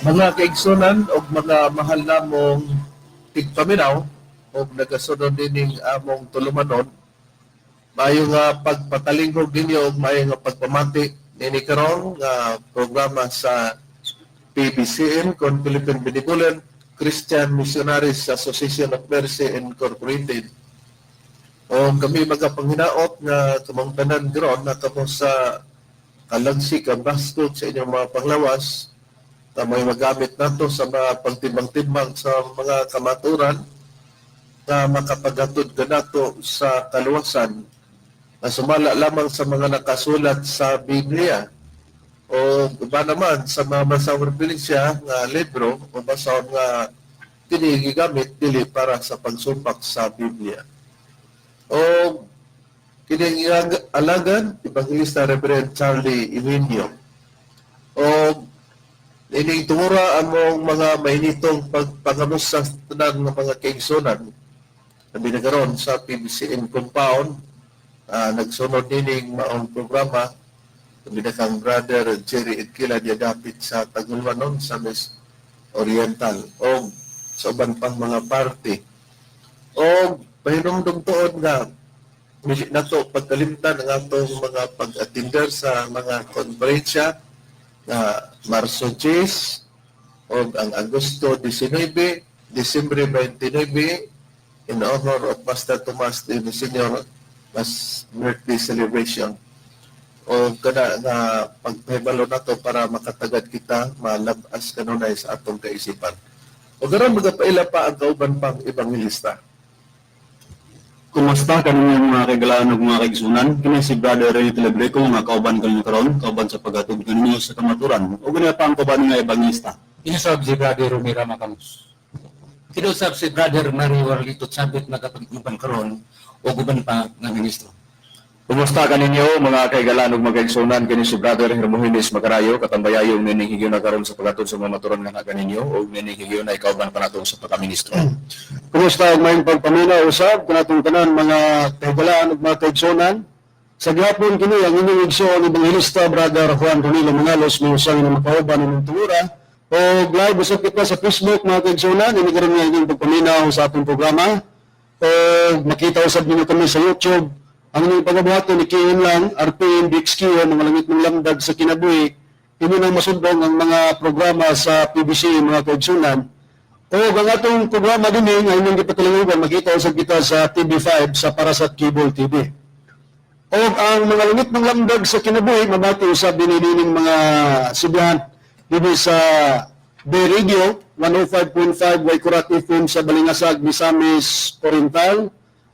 Mga kaigsunan og mga mahal namong tigpaminaw og nagasunod nining among tulumanon, maayo nga pagpatalingkog ninyo ug maayo nga pagpamati nini karon nga programa sa PBCM kon Philippine Benevolent Christian Missionaries Association of Mercy Incorporated. O kami magapanghinaot nga kamong tanan karon na kamo sa kalagsik ang baskog sa inyong mga panglawas na may magamit nato sa mga pagtimbang-timbang sa mga kamaturan na makapaghatod kanato sa kaluwasan na sumala lamang sa mga nakasulat sa Biblia o iba naman sa mga basahong referensya nga libro o basahon nga kini gigamit dili para sa pagsupak sa Biblia. O kining alagad, Evangelista Reverend Charlie Eugenio. O ining tungura among mga mainitong pagpangamusta sa tanan nga mga kaigsunan labi na karon sa PBCM compound, nagsunod nining maong programa, labi na kang Brother Jerry Edquila dapit sa Tagulwanon sa Miss Oriental o sa uban pang mga parte. O pahinumdum tuod nga dili nato pagkalimtan ang atong mga pag-attender sa mga konferensya na Marso 10 o ang Agosto 19, Disyembre 29 in honor of Master Tomas de Senior mas birthday celebration. O kana nga pagpahibalo nato para makatagad kita malabas kanunay sa atong kaisipan. O karon magapaila pa ang kauban pang ebanghelista. Kumusta kaninyo, mga kaigalaan ug mga kaigsunan? Kini si Brother Rene Telebreco nga kauban kaninyo karon, kauban sa paghatod kaninyo sa kamaturan. Ug unya pa ang kauban nga ebanghelista. Kinusab si Brother Romira Macamos. Kinusab si Brother Mario Warlito Chabit nagapag-uban karon o uban pa nga ministro. Kumusta kaninyo, mga kaigalaan ug mga kaigsunan? Kini si Brother Hermogenes Macarayo, katambayayong nining higayuna karon sa paghatod sa mga maturan nga kaninyo ug nining higayuna kauban pa nato sa pagkaministro. Kumusta ug maayong pagpaminaw usab kanatong tanan, mga kahigalaan ug mga kaigsunan? Sa gihapon kini ang inyong igsoon Ebanghelista Brother Juan Ronilo Mangalos mo usang inyong makauban inyong tungura. Og live usab kita sa Facebook, mga kaigsunan, ini karon nga inyong pagpaminaw sa atong programa. Og makita usab ninyo kami sa YouTube. Ang inyong pagabuhaton ni kiyon lang RPM BXQ, Mga Langit ng Lamdag sa Kinabuhi. Inyo nang masundong ang mga programa sa PBC, mga kaigsunan. O ang atong programa dinhi nga inyong gipatalingugan, makita usab kita sa TV5 sa Parasat Cable TV. O ang Mga Langit ng Lamdag sa Kinabuhi mabati usab dinhi dining mga sibihan dinhi sa Bay Radio 105.5 Waikurat FM sa Balingasag, Misamis Oriental,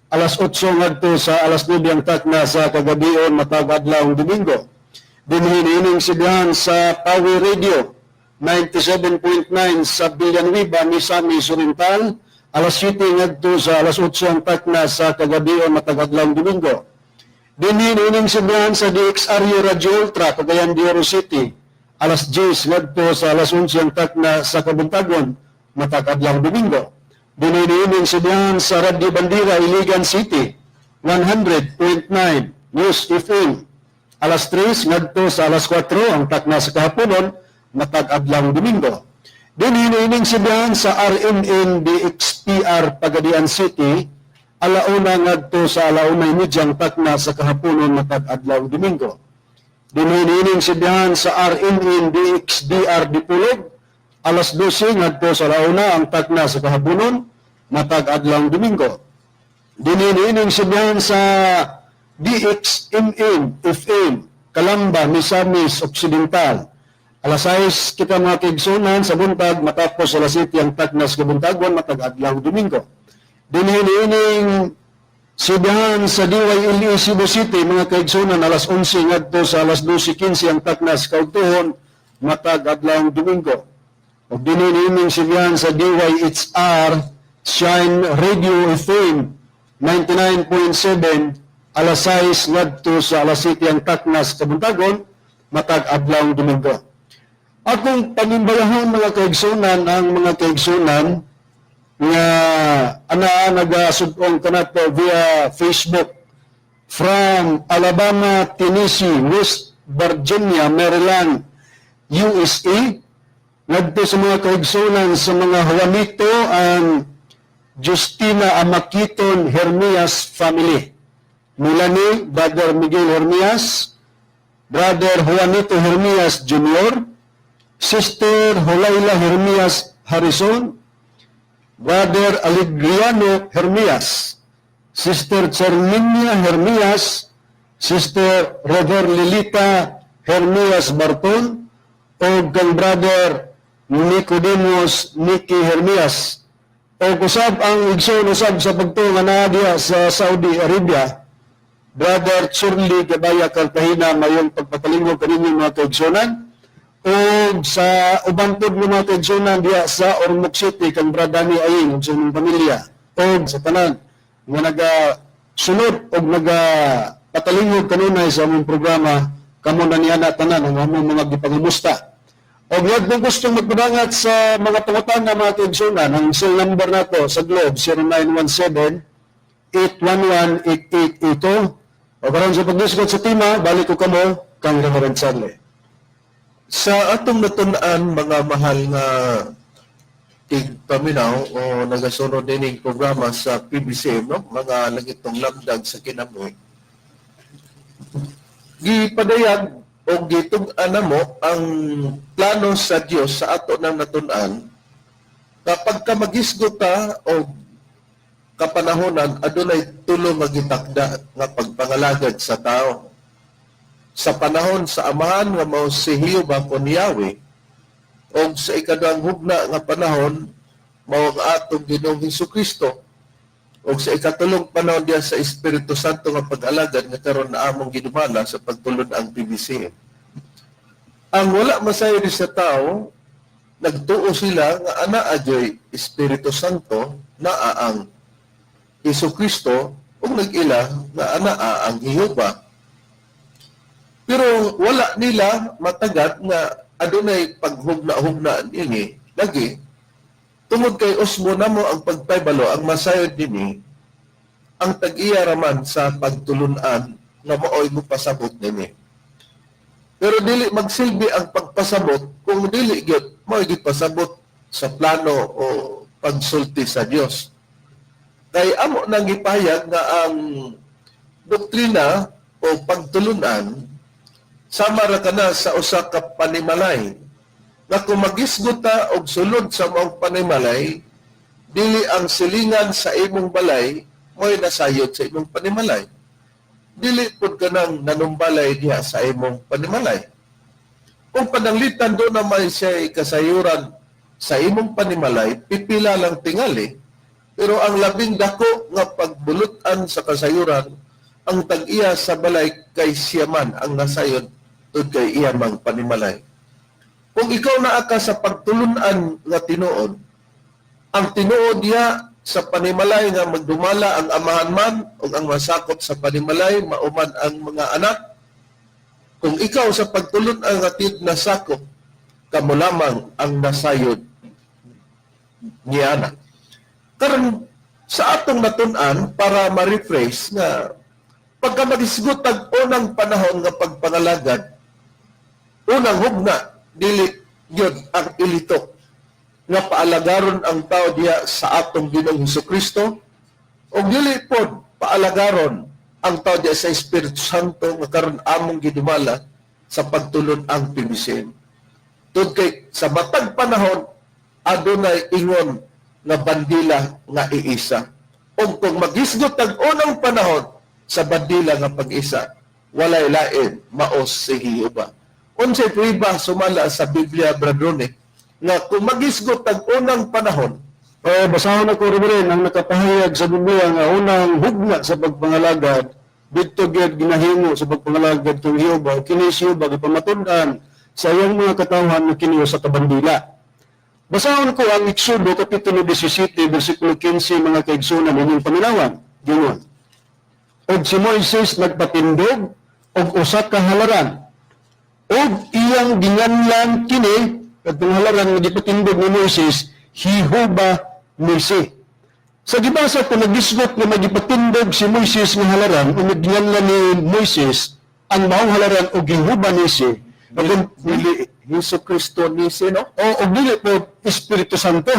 alas 8 ngadto sa alas 9 ang takna sa kagabion matag adlaw Domingo. Dinhi niining sibihan sa Power Radio 97.9 sa Villanueva, Misamis Oriental, alas 7 ngadto sa alas 8 ang takna sa kagabion matag adlaw Domingo. Dinhi niining sibihan sa DXRU Radio Ultra, Cagayan de Oro City, alas 10 ngadto sa alas 11 ang takna sa kabuntagon matag adlaw Domingo. Dinhi niining sibihan sa Radio Bandera, Iligan City, 100.9 News FM, alas 3 ngadto sa alas 4 ang takna sa kahaponon matag adlaw Domingo. Dinhi niining sibihan sa RMN DXPR Pagadian City, alauna ngadto sa 1:30 ang takna sa kahaponon matag adlaw Domingo. Dinhi niining sibihan sa RMN DXDR Dipolog, alas 12 ngadto sa alauna ang takna sa kahaponon matag adlaw Domingo. Dinhi niining sibihan sa DXMM FM Calamba, Misamis Occidental. Alas 6 kita, mga kaigsunan, sa buntag matapos alas 7 ang taknas kabuntagon matag adlaw Domingo. Dinhi niining sibihan sa DYLE Cebu City, mga kaigsunan, alas 11 ngadto sa alas 12:15 ang taknas kaugtuhon matag adlaw Domingo. Ug dinhi niining sibihan sa DYHR Shine Radio FM 99.7, alas 6 ngadto sa alas 7 ang taknas kabuntagon matag adlaw Domingo. Akong panimbayahan, mga kaigsunan, ang mga kaigsunan nga anaa nagasudong kanato via Facebook from Alabama, Tennessee, West Virginia, Maryland, USA. Ngadto sa mga kaigsunan sa mga Juanito and Justina Amakiton Hermias family. Milani, Brother Miguel Hermias, Brother Juanito Hermias Jr., Sister Holayla Hermias Harrison, Brother Alegriano Hermias, Sister Charminia Hermias, Sister Robert Lilita Hermias Barton, o kang Brother Nicodemus Nicky Hermias. O usab ang igsoon usab sa pagtuo nga naa diha sa Saudi Arabia, Brother Churli Gabaya Cartagena, mayong pagpatalingog kaninyo, mga kaigsunan. O sa uban pod nga mga kaigsunan diha sa Ormoc City, kang Brother Danny Aying ug sa inyong pamilya, o sa tanan nga naga sunod og naga patalingog kanunay sa among programa, kamo na niya na tanan ang among mga gipangamusta. Og kung gusto magpadangat sa mga pangutana, mga kaigsunan, ang cell number nato sa Globe, 0917 811-8882. O karon sa pagdisgot sa tema, balik ko kamo kang Reverend Charlie. Sa atong natun-an, mga mahal nga tigpaminaw o nagasunod dining programa sa PBCM, no, mga langitong lamdag sa kinabuhi, gipadayag o gitug-an namo ang plano sa Dios sa ato nang natun-an kapag ka magisgot ta o kapanahonan, adunay tulo nga gitakda nga pagpangalagad sa tao. Sa panahon sa Amahan nga mao si Jehova kon Yahweh, og sa ikaduhang hugna nga panahon mao ang atong Ginoong Hesukristo, og sa ikatulong panahon diya sa Espiritu Santo nga pag-alagad nga karon na among gidumala sa pagtulon ang PBCM. Ang wala masayod sa tao, nagtuo sila nga ana adyoy Espiritu Santo, naa ang Hesukristo, ug nag-ila nga anaa ang Jehova. Pero wala nila matagat nga adunay paghugna-hugna niini lagi tungod kay usbo namo ang pagpaybalo. Ang masayod dinhi, ang tag-iya raman sa pagtulunan nga maoy mopasabot nini. Pero dili magsilbi ang pagpasabot kung dili gyud maoy gipasabot sa plano o pagsulti sa Dios. Kay amo nang gipahayag nga ang doktrina o pagtulunan sama ra kana sa usa ka panimalay nga kung magisgot ta og sulod sa maong panimalay, dili ang silingan sa imong balay mo'y nasayod sa imong panimalay. Dili pud kanang nanumbalay diha sa imong panimalay. Kung pananglitan do naman siya kasayuran sa imong panimalay, pipila lang tingali. Pero ang labing dako nga pagbulutan sa kasayuran, ang tag-iya sa balay, kay siya man ang nasayod tud kay iya mang panimalay. Kung ikaw naa ka sa pagtulunan nga tinuod, ang tinuod diha sa panimalay nga magdumala ang amahan man o ang masakop sa panimalay mauman ang mga anak. Kung ikaw sa pagtulunan nga tinuod nasakop, kamo lamang ang nasayod niya anak. Karon sa atong natun-an, para ma-rephrase nga pagka magisgot ang unang panahon nga pagpangalagad, unang hugna, dili gyud ang ilitok nga paalagaron ang tao diha sa atong Ginoong Hesukristo o dili pod paalagaron ang tao diha sa Espiritu Santo nga karon among gidumala sa pagtulon ang PBCM. Tud kay sa matag panahon adunay ingon nga bandila nga iisa. Ug kung magisgot ang unang panahon sa bandila nga pag-isa, walay lain mao si Jehova. Unsay prueba sumala sa Biblia, Bradrone, nga kung magisgot ang unang panahon? O basahon ako, Reverend, ang nakapahayag sa Biblia nga unang hugna sa pagpangalagad didto gyud ginahimo sa pagpangalagad kang Jehova. Kini si Jehova gipamatud-an sa iyang mga katawhan nga kini usa ka bandila. Basahon ko ang Exodo kapitulo 17 bersikulo 15, mga kaigsunan, inyong paminawan. Gingon. "Og si Moises nagpatindog og usa ka halaran og iyang ginganlan kini," kadtong halaran nga gipatindog ni Moises, "Jehova Nisi." Sa gibasa ko, nagisgot nga magipatindog si Moises nga halaran o ginganlan ni Moises ang maong halaran og Jehova Nisi. Kung Dili Hesus Kristo ni sino? O og dili po Espiritu Santo.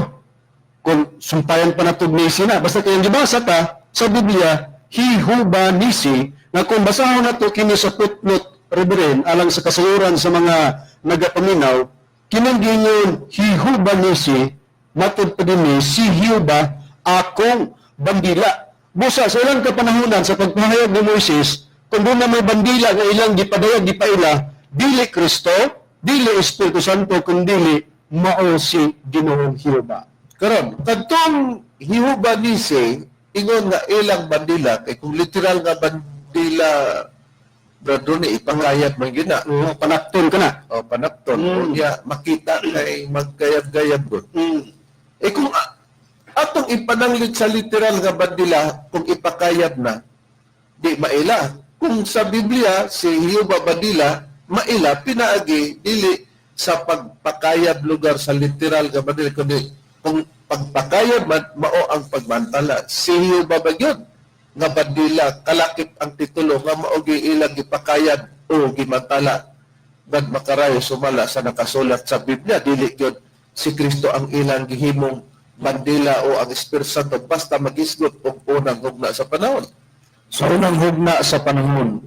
Kung sumpayan pa nato nisi na, basta kay ang gibasa ta sa Biblia, Hihuba nisi, nga kung basahon nato kini sa footnote, Reverend, alang sa kasayuran sa mga nagapaminaw, kinang gingon Hihuba nisi, matud pa dinhi si Hiuba akong bandila. Busa sa ilang kapanahonan sa pagpahayag ni Moises, kung doon na may bandila nga ilang gipadayag gipaila, dili Kristo, dili Espiritu Santo, kundi mao si Ginoong Hiuba. Karon, kadtong Hihuba nisi ingon nga ilang bandila kay kung literal nga bandila, Brad Ronnie, ipangayab man gyud na. Oo, panakton ka na. O panapton unya makita kay maggayab-gayab gud. Eh kung atong ipananglit sa literal nga bandila, kung ipakayab na, di maila. Kung sa Biblia si Hiuba bandila, maila pinaagi dili sa pagpakayab lugar sa literal nga bandila, kundi kung pagpakayab man mao ang pagmantala. Si Hiuba ba gyud nga bandila kalakip ang titulo nga mao gi ilang gipakayab o gimantala, Brad Makarayo, sumala sa nakasulat sa Biblia, dili gyud si Kristo ang ilang gihimong bandila o ang Espiritu Santo basta magisgot og unang hugna sa panahon? Sa unang hugna sa panahon,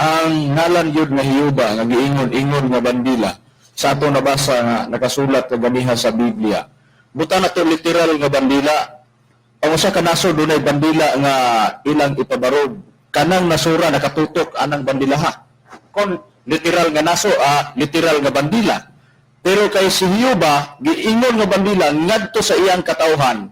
ang ngalan yun nga Hiyuba, nga giingon-ingon nga bandila, sa ato nabasa nga nakasulat kaganiha sa Biblia. Buta na to literal nga bandila, ang usa ka nasod dunay bandila nga ilang ipabarog. Kanang nasura nakatutok anang bandila ha. Kon literal nga naso, literal nga bandila. Pero kay si Hiyuba, giingon nga bandila ngadto sa iyang katawhan,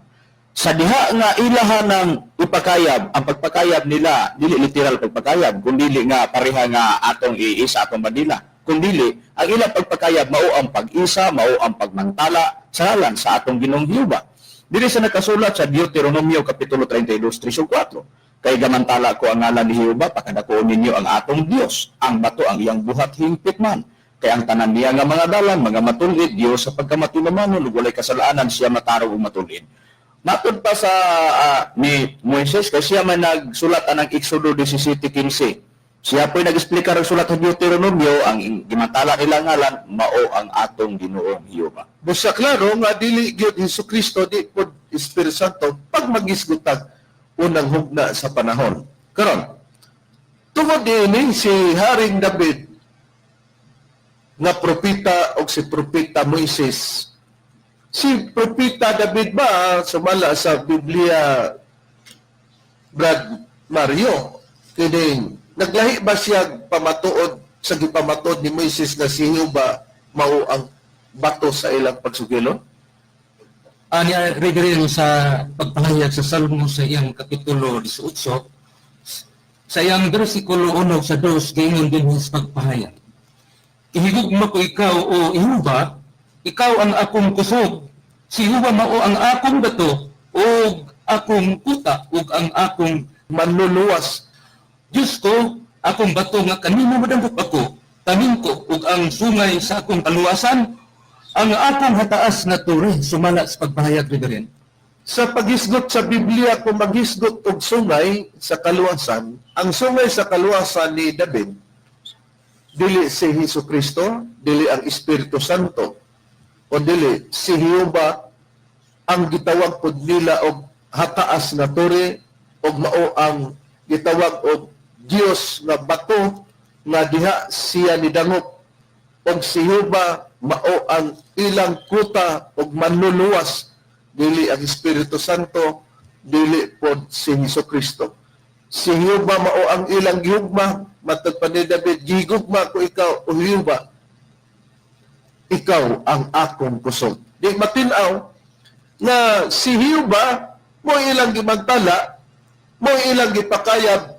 sa diha nga ilaha ng ipakayab, ang pagpakayab nila, dili literal pagpakayab, kundili nga pareha nga atong iisa atong bandila. Kundili, ang ilang pagpakayab mao ang pag-isa, mao ang pagmantala sa ngalan sa atong Ginoong Hiuba. Dili sa nakasulat sa Deuteronomio Kapitulo 32, 3 4. Kay gamantala ko ang ngalan ni Hiuba, pakadakuon ninyo ang atong Dios, ang bato ang iyang buhat hingpit man. Kay ang tanan niya nga mga dalan, mga matulid, Dios sa pagkamatinumanon, ug walay kasalanan siya matarong ug matulid. Matod pa sa ni Moises kay siya man nagsulat anang Exodo 17:15. Siya po'y nag-explicar ang sulat sa Deuteronomio, ang gimantala nila ngalan mao ang atong Ginoong Hiuba. Busa klaro nga dili gyud Hesus Kristo, di pod Espiritu Santo pag magisgutag unang hugna sa panahon. Karon, tungod niini si Haring David nga propeta og si propeta Moises. Si propeta David ba sumala sa Biblia, Brad Mario, kining naglahi ba siya pamatuod sa gipamatuod ni Moises nga si Jehova mao ang bato sa ilang pagsugilon? Ani Reverend, sa pagpahayag sa Salmo sa iyang kapitulo 18 sa iyang bersikulo 1 sa 2, gayon din sa pagpahayag. Ihigugma ko ikaw, o Ihuba, ikaw ang akong kusog. Si Ihuba mao ang akong bato ug akong kuta ug ang akong manluluwas. Diyos ko, akong bato nga kanimo madangop ako, tanim ko ug ang sungay sa akong kaluwasan, ang akong hataas na tore, sumala sa pagpahayag, Reverend. Sa paghisgot sa Biblia, kung maghisgot og sungay sa kaluwasan, ang sungay sa kaluwasan ni David, dili si Hesus Kristo, dili ang Espiritu Santo, o dili si Jehova ang gitawag pod nila og hataas na tore og mao ang gitawag og Dios nga bato nga diha siya nidangop, og si Jehova mao ang ilang kuta og manluluwas, dili ang Espiritu Santo, dili pod si Hesus Kristo. Si Jehova mao ang ilang gihugma. Matod pa ni David, "Gihugma ko ikaw, o Jehova, ikaw ang akong kusog." Di matin-aw na si Jehova mo ilang gimantala, mo ilang gipakayab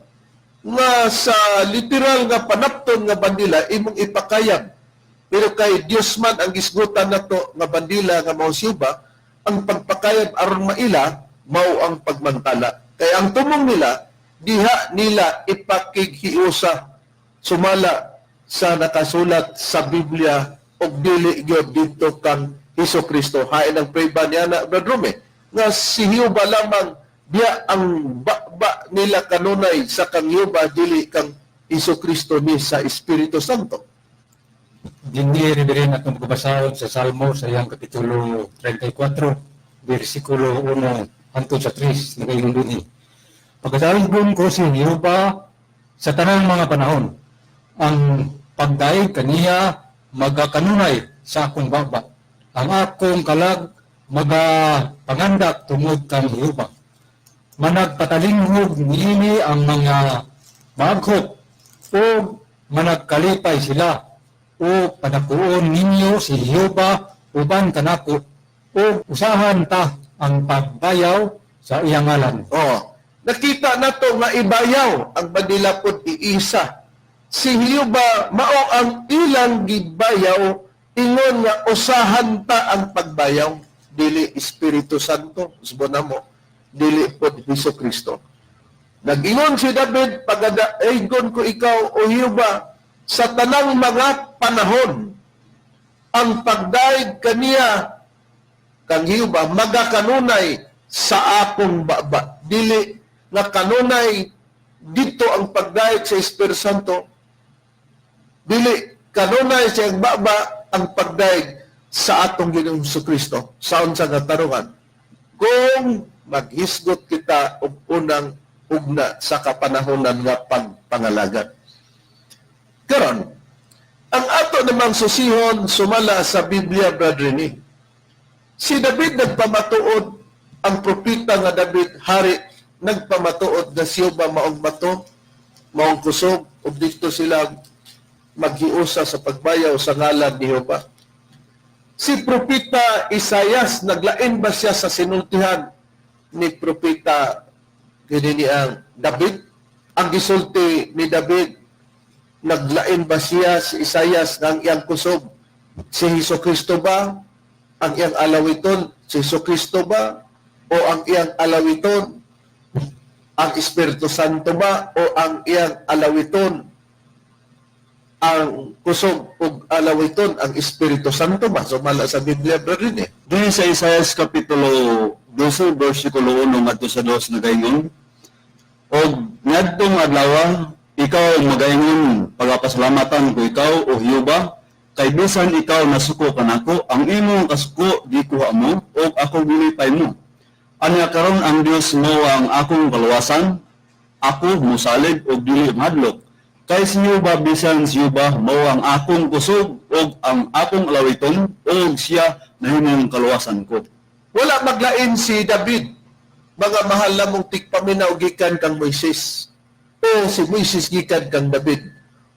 nga sa literal nga panapton nga bandila imong ipakayab. Pero kay Dios man ang gisgutan nato nga bandila nga mao si Jehova, ang pagpakayab aron maila mao ang pagmantala. Kay ang tumong nila, diha nila ipakighiusa sumala sa nakasulat sa Biblia og dili gyud didto kang Hesus Kristo. Hain ang prueba niya na, Brad Rome, nga si Jehova lamang diya ang ba nila kanunay sa kang Jehova, dili kang Hesus Kristo ni sa Espiritu Santo. Dinhi rin atong pagkabasahon sa Salmo sa iyang Kapitulo 34, versikulo 1 hangtod sa 3, nagaingon dinhi: "Pagadayon ko si Jehova sa tanang mga panahon. Ang pagdayeg kaniya magakanunay sa akong baba. Ang akong kalag magapangandak tungod kang Jehova. Managpatalinghog niini ang mga maaghop o managkalipay sila, o padakuon ninyo si Jehova uban kanako o usahan ta ang pagbayaw sa iyang ngalan." Oh, nakita nato nga ibayaw ang bandila pod iisa. Si Jehova mao ang ilang gibayaw, ingon nga usahan ta ang pagbayaw, dili Espiritu Santo, usbon namo, dili pod Hesus Kristo. Nag-ingon si David, "Pagadaegon ko ikaw, O Jehova, sa tanang mga panahon. Ang pagdaig kaniya kang Jehova magakanunay sa akong baba." Dili nga kanunay dito ang pagdaig sa Espiritu Santo. Dili kanunay sa iyang baba ang pagdaig sa atong Ginoong Kristo. Sa unsa nga tarungan? Kung maghisgot kita og unang hugna sa kapanahonan nga pagpangalagan. Karon, ang ato namang susihon sumala sa Biblia, Brother Rene. Si David nagpamatuod, ang propeta nga David, hari, nagpamatuod nga siya ba maong bato, maong kusog, ug dito sila maghiusa sa pagbayaw sa ngalan ni Jehova. Si Propeta Isayas, naglain ba siya sa sinultihan ni Propeta kini ni ang David? Ang gisulti ni David, naglain ba siya si Isayas ng iyang kusog? Si Hesus Kristo ba? Ang iyang alawiton, si Hesus Kristo ba? O ang iyang alawiton, ang Espiritu Santo ba? O ang iyang alawiton, ang kusog ug alawiton, ang Espiritu Santo ba? Sumala sa Biblia, brother eh. Diyan sa Isaias Kapitulo 12, versikulo 1 ngadto sa 2, nagaingon: "Og ngadtong adlaw, ikaw magaingon, 'Pagapasalamatan ko ikaw, o Jehova, kay bisan ikaw nasuko kanako, ang imong kasuko gikuha mo ug ako gilipay mo. Anya karon ang Dios mo ang akong kaluwasan, ako mosalig og dili mahadlok. Kay si Jehova, bisan si Jehova, mao ang akong kusog ug ang akong alawiton, ug siya nahimong kaluwasan ko.'" Wala maglain si David, mga mahal namong tigpaminaw, gikan kang Moises. O si Moises gikan kang David.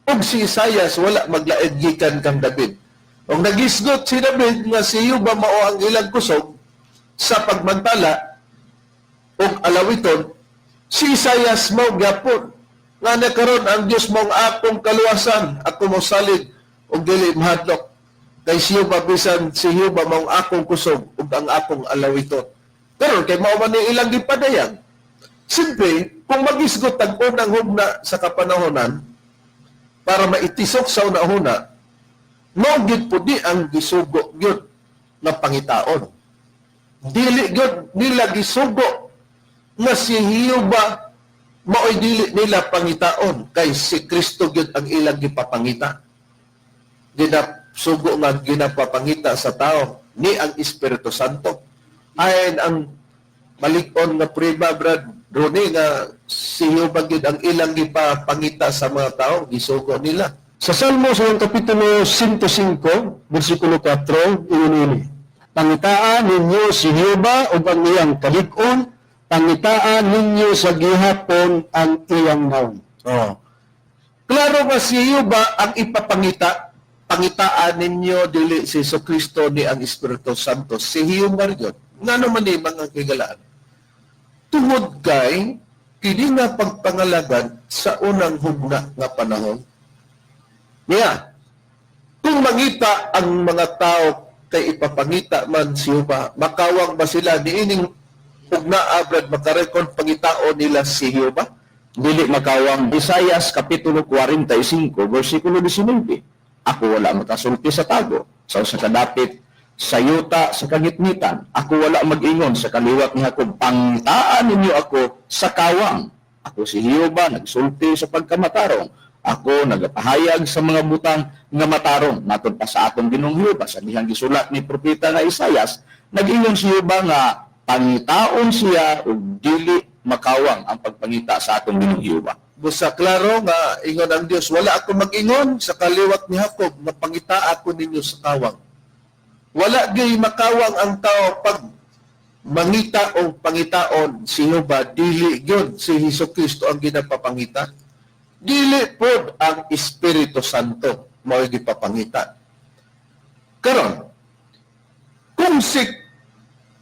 Ug si Isayas wala maglain gikan kang David. Ug nagisgot si David nga si Jehova mao ang ilang kusog sa pagmantala ug alawiton, si Isayas mao gyapon nga nakaron ang Dios mao ang akong kaluwasan, ako mosalig ug dili mahadlok. Kay si Jehova, bisan si Jehova, mao ang akong kusog ug ang akong alawiton. Pero kay mao man ni ilang gipadayag. Simple, kung magisgot ang unang hugna sa kapanahonan para maitisok sa una-una, mao gyud po di ang gisugo gyud nga pangitaon. Dili gyud nila gisugo nga si Jehova mao'y dili nila pangitaon, kay si Kristo gyud ang ilang gipapangita. Ginasugo nga ginapapangita sa tao ni ang Espiritu Santo. Ayon ang malig-on nga prueba, Brad Ronnie, nga si Jehova gyud ang ilang gipapangita sa mga tao, gisugo nila. Sa Salmo sa iyang Kapitulo 105, versikulo 4, ingon ini: "Pangitaan ninyo si Jehova ug ang iyang kalig-on, pangitaan ninyo sa gihapon ang iyang naong." Oh. Klaro nga si Jehova ang ipapangita. Pangitaan ninyo dili si Jesu Kristo ni ang Espiritu Santo. Si Jehova yun. Ngano man ni, mga kigalaan? Tungod kay kini nga pagpangalagan sa unang hugna nga panahon. Niya, kung mangita ang mga tao kay ipapangita man si Jehova, makawang ba sila niining hugna, Brad, makarekon pangitao nila si Jehova? Dili makawang. Isayas Kapitulo 45, versikulo 19. "Ako wala makasulti sa tago, sa usa ka dapit sa yuta sa kagitnitan. Ako wala mag-ingon sa kaliwat ni Jacob, 'Pangitaan ninyo ako sa kawang.' Ako si Jehova, nagsulti sa pagkamatarong." Ako nagapahayag sa mga butang nga matarong matod pa sa atong Ginoong Jehova sa dihang gisulat ni propeta nga Isayas, nag-ingon si Jehova nga pangitaon siya ug dili makawang ang pagpangita sa atong Ginoong Jehova. Busa klaro nga ingon ang Dios, wala ako mag-ingon sa kaliwat ni Jacob nga pangita ako ninyo sa kawang. Wala gyud makawang ang tao pag mangita o pangitaon si Jehova, dili gyud si Hesus Kristo ang ginapapangita. Dili pod ang Espiritu Santo mao gipapangita. Karon, kung si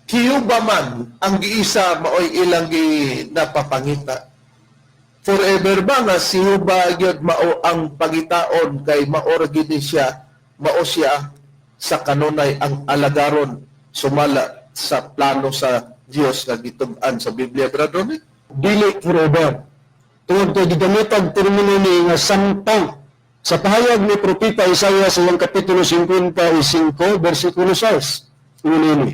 Jehova man ang giisa maoy ilang ginapapangita, forever ba nga si Jehova gyud mao ang pangitaon kay mao ra gyud ni siya, mao siya sa kanunay ang alagaron sumala sa plano sa Dios nga gitug-an sa Biblia, Brother Ronnie? Dili forever. Tungod kay gigamitag termino ni nga samtang sa pahayag ni Propeta Isaiah sa iyang Kapitulo 55 versikulo 6. Ingon ini: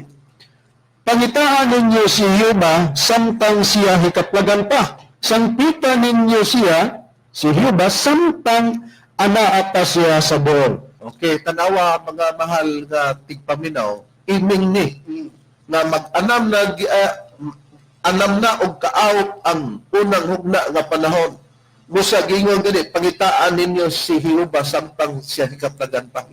"Pangitaan ninyo si Jehova samtang siya hikaplagan pa. Sangpita ninyo siya, si Jehova, samtang anaa pa siya sa duol." Okay, tanawa, mga mahal nga tigpaminaw, iming ni nga mag-anam na anam na og kaawok ang unang hugna nga panahon. Busa gingon gani, pangitaan ninyo si Jehova samtang siya hikaplagan pa.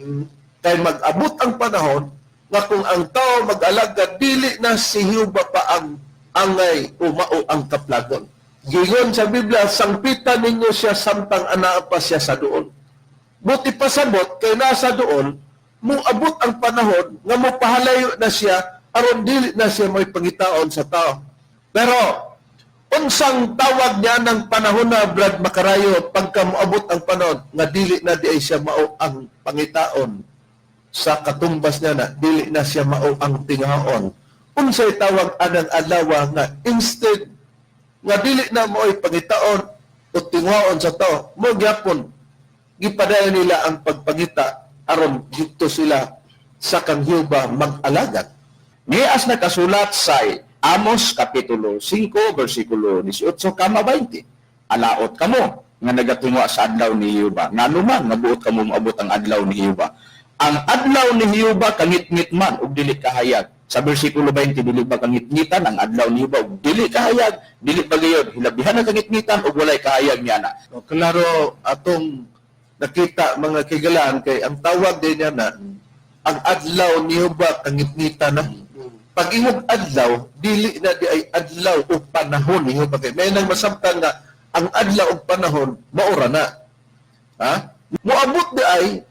Kay mag-abot ang panahon nga kung ang tao mag-alagad, dili na si Jehova pa ang angay o mao ang kaplagon. Gingon sa Biblia, sangpitan ninyo siya samtang anaa pa siya sa duol. Buti pasabot kay nasa duol, muabot ang panahon nga mopahalayo na siya aron dili na siya may pangitaon sa tao. Pero unsang tawag niya ng panahon na, Brad Makarayo, pagka moabot ang panahon nga dili na di ay siya mao ang pangitaon sa katumbas niya na dili na siya mao ang tingaon? Unsay tawag anang adlaw nga instead nga dili na mao'y pangitaon o tingaon sa tao, mo gyapon gipadayon nila ang pagpangita aron dito sila sa kang Jehova mag-alagad? Nias nakasulat sa Amos Kapitulo 5 versikulo 18 kama 20. Alaot kamo nga nagatinguha sa adlaw ni Jehova. Ngano man nga buot kamo moabot ang adlaw ni Jehova? Ang adlaw ni Jehova kangitngit man ug dili kahayag. Sa versikulo 20, dili ba kangitngitan ang adlaw ni Jehova ug dili kahayag? Dili ba gayon hilabihan ang kangitngitan ug walay kahayag niya na? No, klaro atong nakita, mga kigalaan, kay ang tawag din niya na ang adlaw ni Jehova kangitngitan na. Pag ingog adlaw, dili na di ay adlaw o panahon ni Jehova, kay may nang masabtan nga ang adlaw o panahon maura na. Ha? Moabot di ay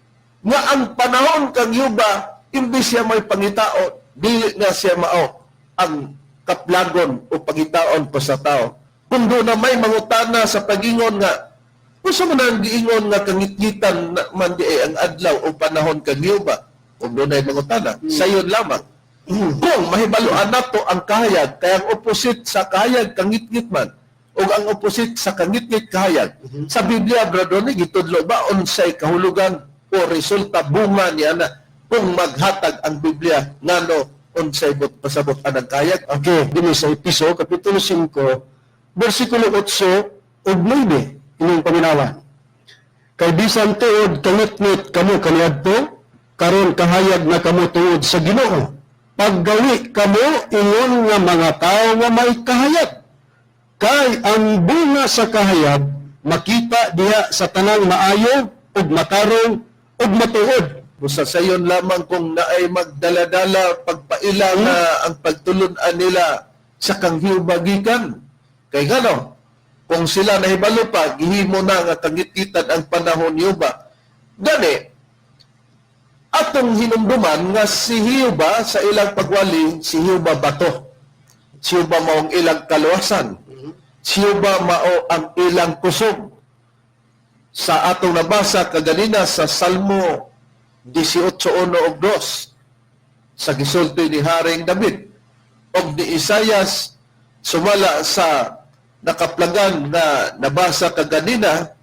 nga ang panahon kang Jehova, imbis siya may pangitaon, dili na siya mao ang kaplagon o pangitaon pa sa tao. Kung doon na may mangutana sa pagingon nga unsa man ang giingon nga kangitngitan na man di ay ang adlaw o panahon kang Jehova, kung doon ay mangutana, sayon lamang. Kung mahibaluan nato ang kahayag, kaya ang opposite sa kahayag kangitngit man, o ang opposite sa kangitngit kahayag. Sa Biblia, Brother Ronnie, gitudlo ba unsay kahulugan o resulta, bunga niya na kung maghatag ang Biblia ngano unsay but pasabot anang kahayag? Okay, dinhi sa Episo, Kapitulo 5, versikulo 8 ug 9, inyong paminawan. "Kay bisan tuod kangitngit kamo kaniadto, karon kahayag na kamo tungod sa Ginoo. Paggawi kamo ingon nga mga tawo nga may kahayag. Kay ang bunga sa kahayag makita diha sa tanang maayo ug matarong ug matuod." Busa sayon lamang kung naay magdala-dala pagpaila nga ang pagtulun-an nila sa kang gikan. Kay ngano, kung sila nahibalo pa, gihimo na nga kangitngitan ang panahon ni Jehova. Gani, atong hinumduman nga si Jehova sa ilang pagwali, si Jehova bato. Si Jehova mao ang ilang kaluwasan. Si Jehova mao ang ilang kusog. Sa atong nabasa kaganina sa Salmo 18:1 ug 2 sa gisulti ni Haring David og ni Isayas sumala sa nakaplagan nga nabasa kaganina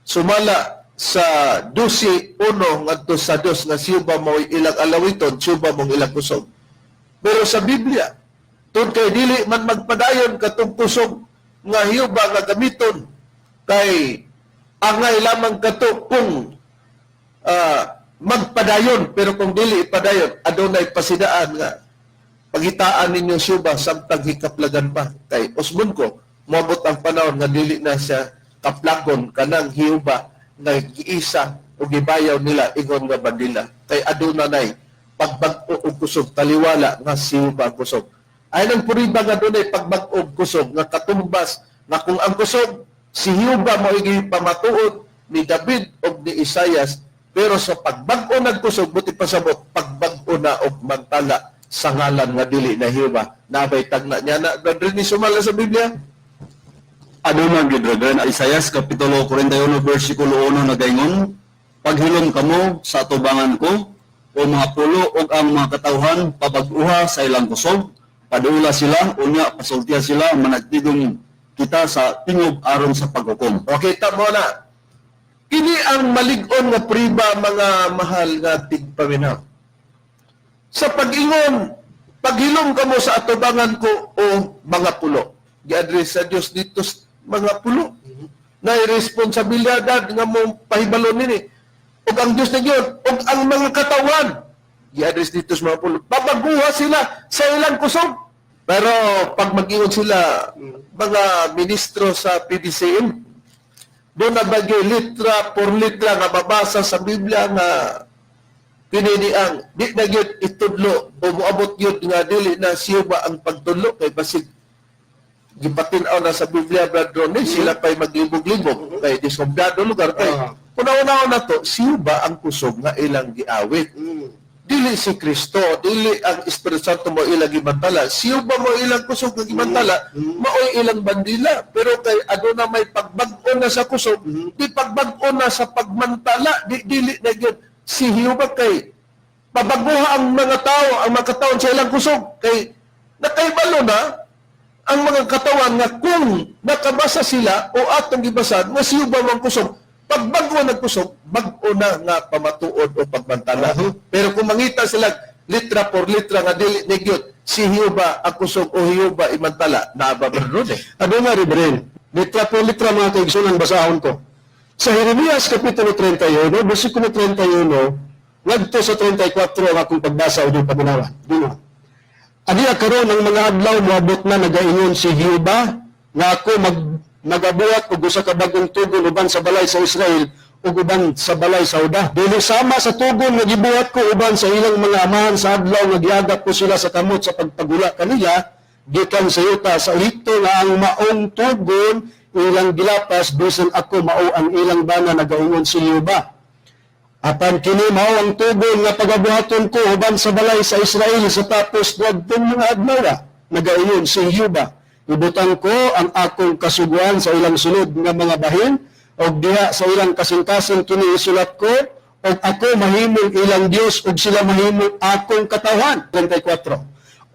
sumala sa 12:1 ngadto sa 2 nga si Jehova mao'y ilang alawiton, si Jehova mong ilang kusog. Pero sa Biblia, tungod kay dili man magpadayon katong kusog nga Jehova nga gamiton kay Angay lamang kato kung magpadayon, pero kung dili ipadayon, adunay pasidaan nga pagitaan ninyo siya samtang hikaplagan pa, kay usbon ko moabot ang panahon nga dili na siya kaplagon kanang Hiyuba nga giisa o gibayaw nila ingon nga bandila, kay aduna nay pagbag-o og kusog, taliwala nga si Hiyuba ang kusog. Ay nang puriba nga dunay pagbag-o og kusog nga katumbas nga kung ang kusog si Hiyuba mo pamatuod ni David og ni Isayas, pero sa pagbag-o nagkusog, buti pasabot pagbag-o na og mantala sa ngalan nga dili na Hiyuba. Nabay tagna niya na, Brother, ni sumala sa Biblia. Aduna gyud, Reverend. Isayas kapitulo 41 bersikulo 1 nagaingon, "Paghilom kamo sa atubangan ko, o mga pulo, ug ang mga katawhan pabag-uha sa ilang kusog, padula sila, unya pasultiha sila, managtigom kita sa tingob aron sa paghukom." Okay, tamo na. Kini ang malig-on nga priba, mga mahal nga tigpaminaw. Sa pag-ingon, "Paghilom kamo sa atubangan ko, o mga pulo." Gi-address sa Dios dito sa mga pulo. Na responsibilidad nga mo pahibalon nini. Ug ang Dios na gyud, ug ang mga katawan. Gi-address dito sa mga pulo. Pabaguha sila sa ilang kusog. Pero pag mag-ingon sila, mga ministro sa PBCM, doon na bagay litra por litra nga babasa sa Biblia nga pinili ang di na gyud itudlo o moabot gyud nga dili na siya ba ang pagtudlo, kay basig gipatin-aw na sa Biblia, Brad Ronnie, sila pa'y maglibog-libog kay diskumbyado lugar, kay una-una na to siya ba ang kusog nga ilang giawit, dili si Kristo, dili ang Espiritu Santo mo ilang gimantala. Siya ba mo ilang kusog nga gimantala, maoy ilang bandila. Pero kay aduna may pagbag-o na sa kusog, di pagbag-o na sa pagmantala, di dili na gyud si Jehovah, kay pabaguha ang mga tao, ang mga katawan sa ilang kusog, kay nakaibalo na ang mga katawan nga kung nakabasa sila o atong gibasan nga siyo ba mang kusog, pagbag-o nagkusog, bag-o na nga pamatuod o pagmantala. Pero kung mangita sila litra por litra nga dili ni gyud si Jehovah ang kusog o Jehovah imantala, naa ba ron eh? Ano nga, Reverend? Litra po litra, mga kaigsunan, basahon ko. Sa Jeremias Kapitulo 31, versikulo 31, ngadto sa 34 ang akong pagbasa o di paminawan. Dino. "Adiya karon ang mga adlaw moabot na, nagaingon si Jehova, nga ako magabuhat og usa ka bag-ong tugon uban sa balay sa Israel ug uban sa balay sa Juda. Dili sama sa tugon nga gibuhat ko uban sa ilang mga amahan sa adlaw nga giagap ko sila sa kamot sa pagpagula kanila gikan sa yuta sa Ehipto, nga ang maong tugon ilang gilapas bisan ako mao ang ilang bana, nagaingon si Jehova. Apan kini mao ang tugon nga pagabuhaton ko uban sa balay sa Israel sa tapos niadtong mga adlaw, nagaingon si Jehova. Ibutang ko ang akong kasuguan sa ilang sulod nga mga bahin ug diha sa ilang kasing-kasing kini isulat ko, ug ako mahimong ilang Dios ug sila mahimong akong katawhan." 34.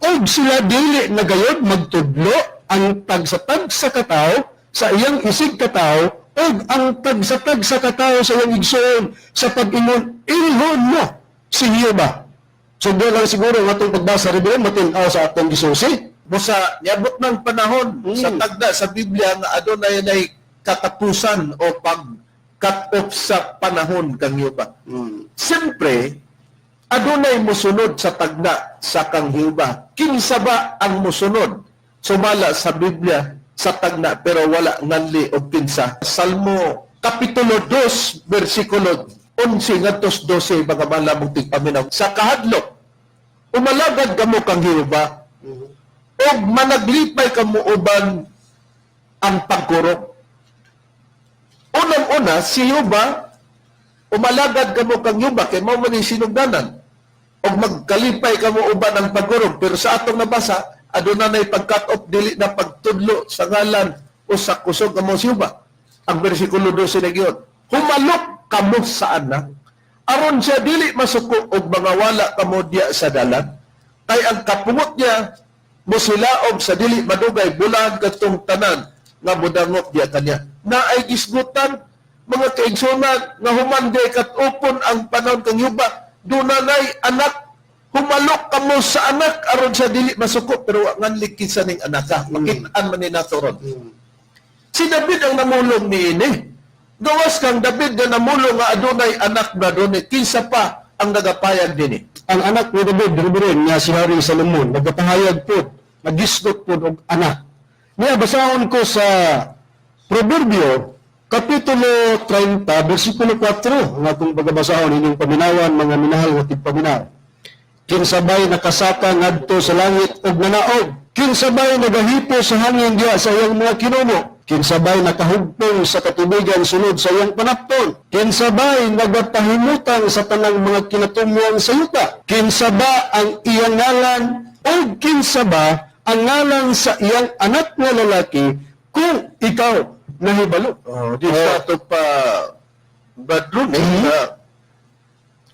"Ug sila dili na gayod magtudlo ang tagsa-tagsa ka tawo sa iyang isig katawo ug ang tagsa-tagsa ka tawo sa iyang igsoon sa pag-ingon, 'Ilhon mo si Jehova.'" So doon lang siguro ang atong pagbasa, Reverend, matin-aw sa atong gisusi. Busa niabot ng panahon sa tagda sa Biblia nga adunay nay katapusan o pag cut off sa panahon kang Jehova. Siyempre, adunay musunod sa tagna sa kang Jehova. Kinsa ba ang musunod? Sumala sa Biblia sa tagna, pero wala nganli og kinsa. Salmo Kapitulo 2 versikulo 11 ngadto 12, mga malamong tigpaminaw. Sa kahadlok, umalagad kamo kang Jehova ug managlipay kamo uban ang pagkurog. Unang-una, si Jehova, umalagad kamo kang Jehova, kay mao man yung sinugdanan. Og magkalipay kamo uban ang pagkurog. Pero sa atong nabasa, aduna nay pag-cut off, dili na pagtudlo sa ngalan o sa kusog kamo si Jehova. Ang versikulo 12 na giyon, "Humalok kamo sa anak, aron siya dili masuko og mga wala kamo diya sa dalan, kay ang kapungot niya mosilaob sa dili madugay, bulahan kadtong tanan nga modangop diya kanya." Naay gisgutan, mga kaigsunan, nga human di kat-upon ang panahon kang Yuba, dunanay anak, humalok kamo sa anak aron siya dili masuko, pero wa nganli kinsa ning anaka. Makitaan man ni nato ron. Si David ang namulong niini. Gawas kang David nga namulo nga adunay anak, Brad Ronnie, kinsa pa ang nagapayag dinhi? Ang anak ni David, Reverend, nga si Hari Salomon, nagapahayag po, nagisgot po og anak. Niya, basahon ko sa Proverbio, Kapitulo 30, versikulo 4, ang atong pagabasahon inyong paminawan, mga minahal nga tigpaminaw. Kinsabay nakasaka ngadto sa langit og nanaog. Kinsabay nagahipo sa hangin diha sa iyang mga kinumo. Kinsabay nakahugpong sa katubigan sulod sa iyang panapton. Kinsabay nagapahimutang sa tanang mga kinatumwang sa yuta. Kinsaba ang iyang ngalan o kinsaba ang ngalan sa iyang anak nga lalaki kung ikaw nahibalo? Oh, di sa ato pa, Brad Ronnie, nga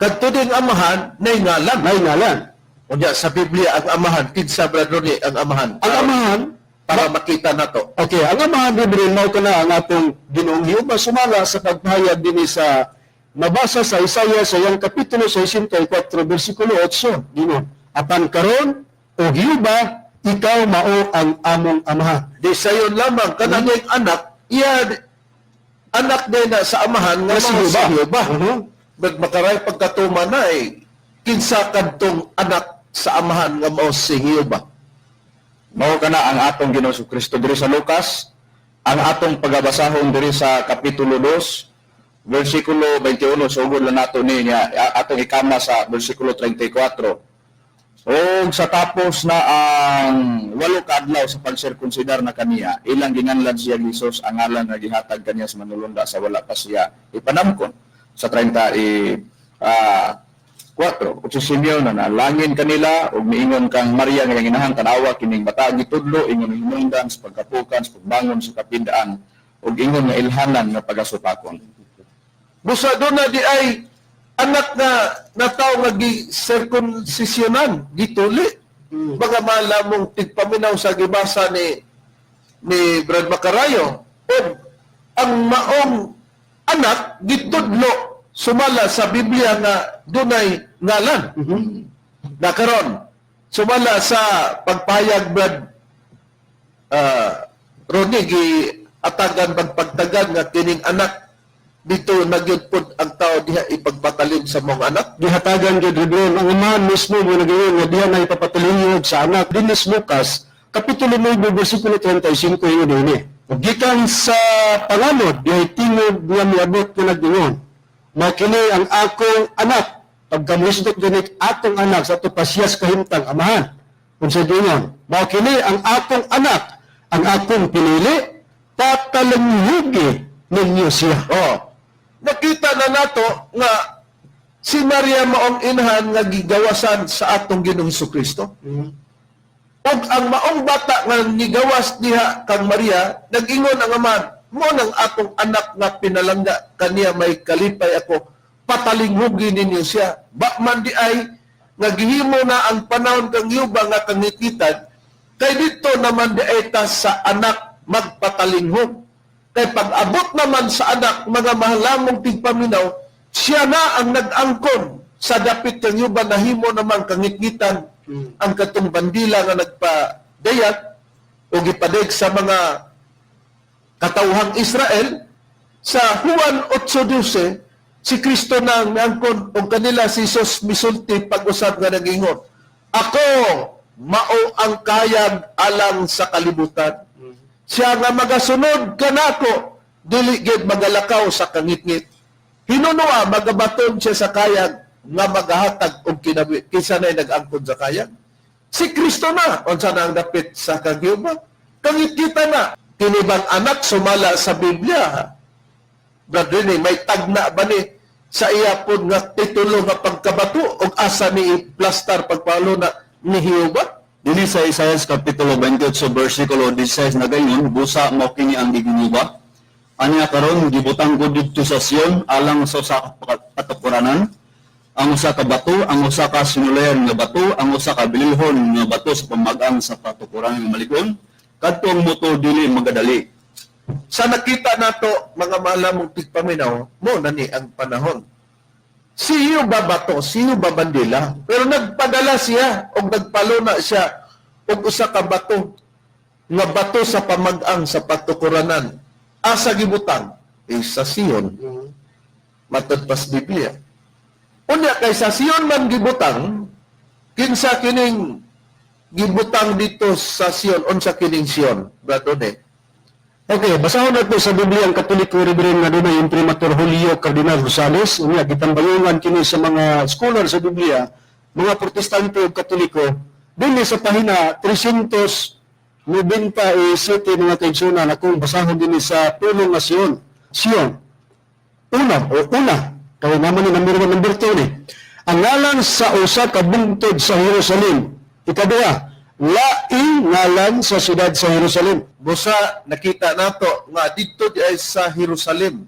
kadto ding amahan nay ngalan. May ngalan. Unya sa Biblia ang amahan kinsa, Brad Ronnie, ang amahan? Ang amahan para makita nato. Okay, ang amahan, Reverend, mao kana ang atong Ginoong Jehova sumala sa pagpahayag dinhi sa nabasa sa Isaiah sa iyang kapitulo 64 bersikulo 8. Ginoo. Apan karon, o Jehova, ikaw mao ang among amahan. Di sayon lamang kanang anak iya anak din na sa amahan nga Nga si mao si Jehova. Jehova. Makaray pagkatuma na eh kinsa kadtong anak sa amahan nga mao si Jehova? Mao kana ang atong Ginoong Kristo diri sa Lucas, ang atong pagabasahon diri sa kapitulo 2, versikulo 21, sugod lang nato ni niya atong ikama sa versikulo 34. Og sa tapos na ang 8 ka adlaw sa pagsirkunsidar na kaniya, ilang ginganlan siya Jesus ang ngalan nga gihatag kaniya sa manulunda sa wala pa siya ipanamkon. Sa 34, ug si Simeon na nalangin kanila ug miingon kang Maria nga iyang inahan, "Tan-awa kining bata gitudlo ingon hinungdan sa pagkapukan sa pagbangon sa kapindaan ug ingon nga ilhanan nga pagasupakon." Busa doon na di ay anak na nataw nga gi-circumcisionan, gituli. Mga malamong tigpaminaw sa gibasa ni Brad Macarayo. O ang maong anak gitudlo sumala sa Biblia nga dunay ngalan. Nakaron sumala sa pagpayag, Brad Ronnie, gi atagan pagpagtagan nga kining anak dito nagyud pod ang tao diha ipagpatalim sa mga anak. Gihatagan gyud, Reverend, ang amahan mismo mo nagayon nga diha na ipapatulingog sa anak. Dinis Lucas kapitulo 9 bersikulo 35 ingon dinhi. Ug gikan sa panganod dihay tingog nga miabot nga nag-ingon, "Mao kini ang akong anak." Pagkamuhisgot ganit atong anak sa ato pasiyas kahimtang amahan. Unsa giingon? "Mao kini ang akong anak, ang akong pinili, patalinghugi ninyo siya." Oh. Nakita na nato nga si Maria maong inahan nga gigawasan sa atong Ginoong Kristo. Ug ang maong bata nga gigawas diha kang Maria, nag-ingon ang amahan, "Mo nang akong anak nga pinalangga, kaniya may kalipay ako, patalinghugi ninyo siya." Ba man di ay nga gihimo na ang panahon kang yuba nga kangikitan, kay dito naman di ay ta sa anak magpatalinghog. Kay pag-abot naman sa anak, mga mahalamong tigpaminaw, siya na ang nag-angkon sa dapit kang yuba, nahimo naman kangitngitan ang katong bandila nga nagpadayag o gipadeg sa mga katawhang Israel sa Juan 8:12. Si Kristo na ang miangkon og kanila. Si Jesus misulti pag-usab nga nagingon, "Ako mao ang kayag alang sa kalibutan. Siya nga magasunod kanako dili gid magalakaw sa kangitngit. Hinunoa magabaton siya sa kayag nga magahatag og kinabuhi." Kinsa nay nag-angkon sa kayag? Si Kristo na. Unsa na ang dapit sa kagyuba? Kangitngita na. Kini bang anak sumala sa Biblia, Brad Rene, may tagna ba ni sa iya pod nga titulo nga pagkabato og asa ni plastar pagpalo na ni Jehova? Dili sa Isaias kapitulo 28 versikulo 16 nagaingon, "Busa mao kini ang giginiba. Anya karon gibutang ko didto sa Sion alang sa usa ka katukuranan, ang usa ka bato, ang usa ka sinulayan nga bato, ang usa ka bililhon nga bato sa pamag-ang sa katukuranan nga malig-on. Kadtong moto dili magadali." Sa nakita nato, mga malamong tigpaminaw, mo na ni ang panahon. Siyo ba bato, siyo ba bandila? Pero nagpadala siya og nagpaluna siya og usa ka bato nga bato sa pamag-ang sa patukuranan. Asa gibutang? Is sa Sion. Matod pas Biblia. Unya kay sa Sion man gibutang, kinsa kining gibutang dito sa Sion, unsa kining Sion, Brad One? Okay, basahon nato sa Biblia ang Katoliko, Reverend, nga dunay Imprimatur Julio Cardinal Rosales. Unya gitambayongan kini sa mga scholar sa Biblia, mga Protestante ug Katoliko, dinhi sa pahina 397, mga kaigsunan, akong basahon dinhi sa pulong nga Sion. Sion. Una o una, kay naman ni number 1, number 2 ni. Ang ngalan sa usa ka bungtod sa Jerusalem. Ikaduha, laing ngalan sa siyudad sa Jerusalem. Busa nakita nato nga didto di ay sa Jerusalem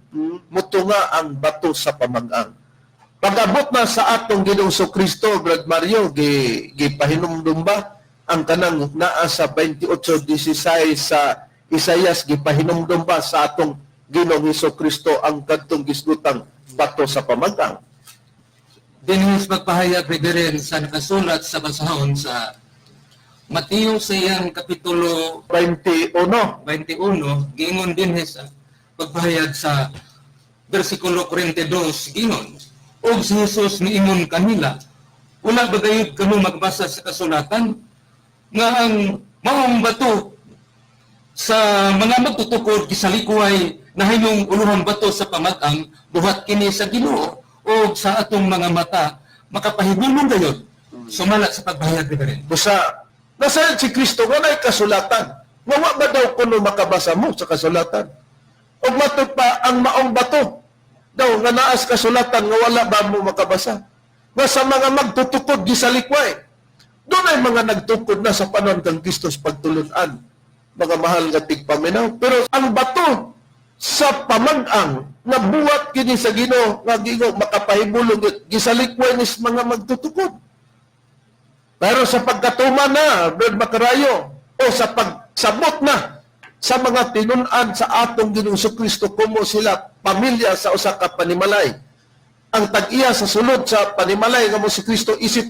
mutunga ang bato sa pamag-ang. Pag-abot na sa atong Ginoong Kristo, Brad Mario, gipahinumdum ba ang kanang naa sa 28:16 sa Isayas, gipahinumdum ba sa atong Ginoong Kristo ang kadtong gisgutang bato sa pamag-ang? Dinhi sa pagpahayag, Reverend, sa nakasulat sa basahon sa Mateo sa iyang kapitulo 21. 21, giingon dinhi sa pagpahayag sa versikulo 42, giingon, "Og si Jesus niingon kanila, wala ba gayud kamo magbasa sa kasulatan nga ang maong bato sa mga magtutukod gisalikuay nahimong uluhang bato sa pamag-ang, buhat kini sa Ginoo o sa atong mga mata makapahibulong gayud?" Sumala sa pagpahayag, Reverend. Busa, nasayod si Kristo nga naay kasulatan. Nga wa ba daw kuno makabasa mo sa kasulatan? Ug matud pa ang maong bato daw nga naas kasulatan nga wala ba mo makabasa? Nga sa mga magtutukod gisalikway. Doon ay mga nagtukod na sa panahon kang Kristo sa pagtulunan. Mga mahal nga tigpaminaw. Pero ang bato sa pamag-ang nga buhat kini sa Ginoo nga Ginoo makapahibulong gisalikway ni sa mga magtutukod. Pero sa pagkatuma na, Brad Macarayo, o sa pagsabot na sa mga tinun-an sa atong Ginoong Kristo, kumo sila pamilya sa usa ka panimalay. Ang tag-iya sa sulod sa panimalay nga mo si Kristo isip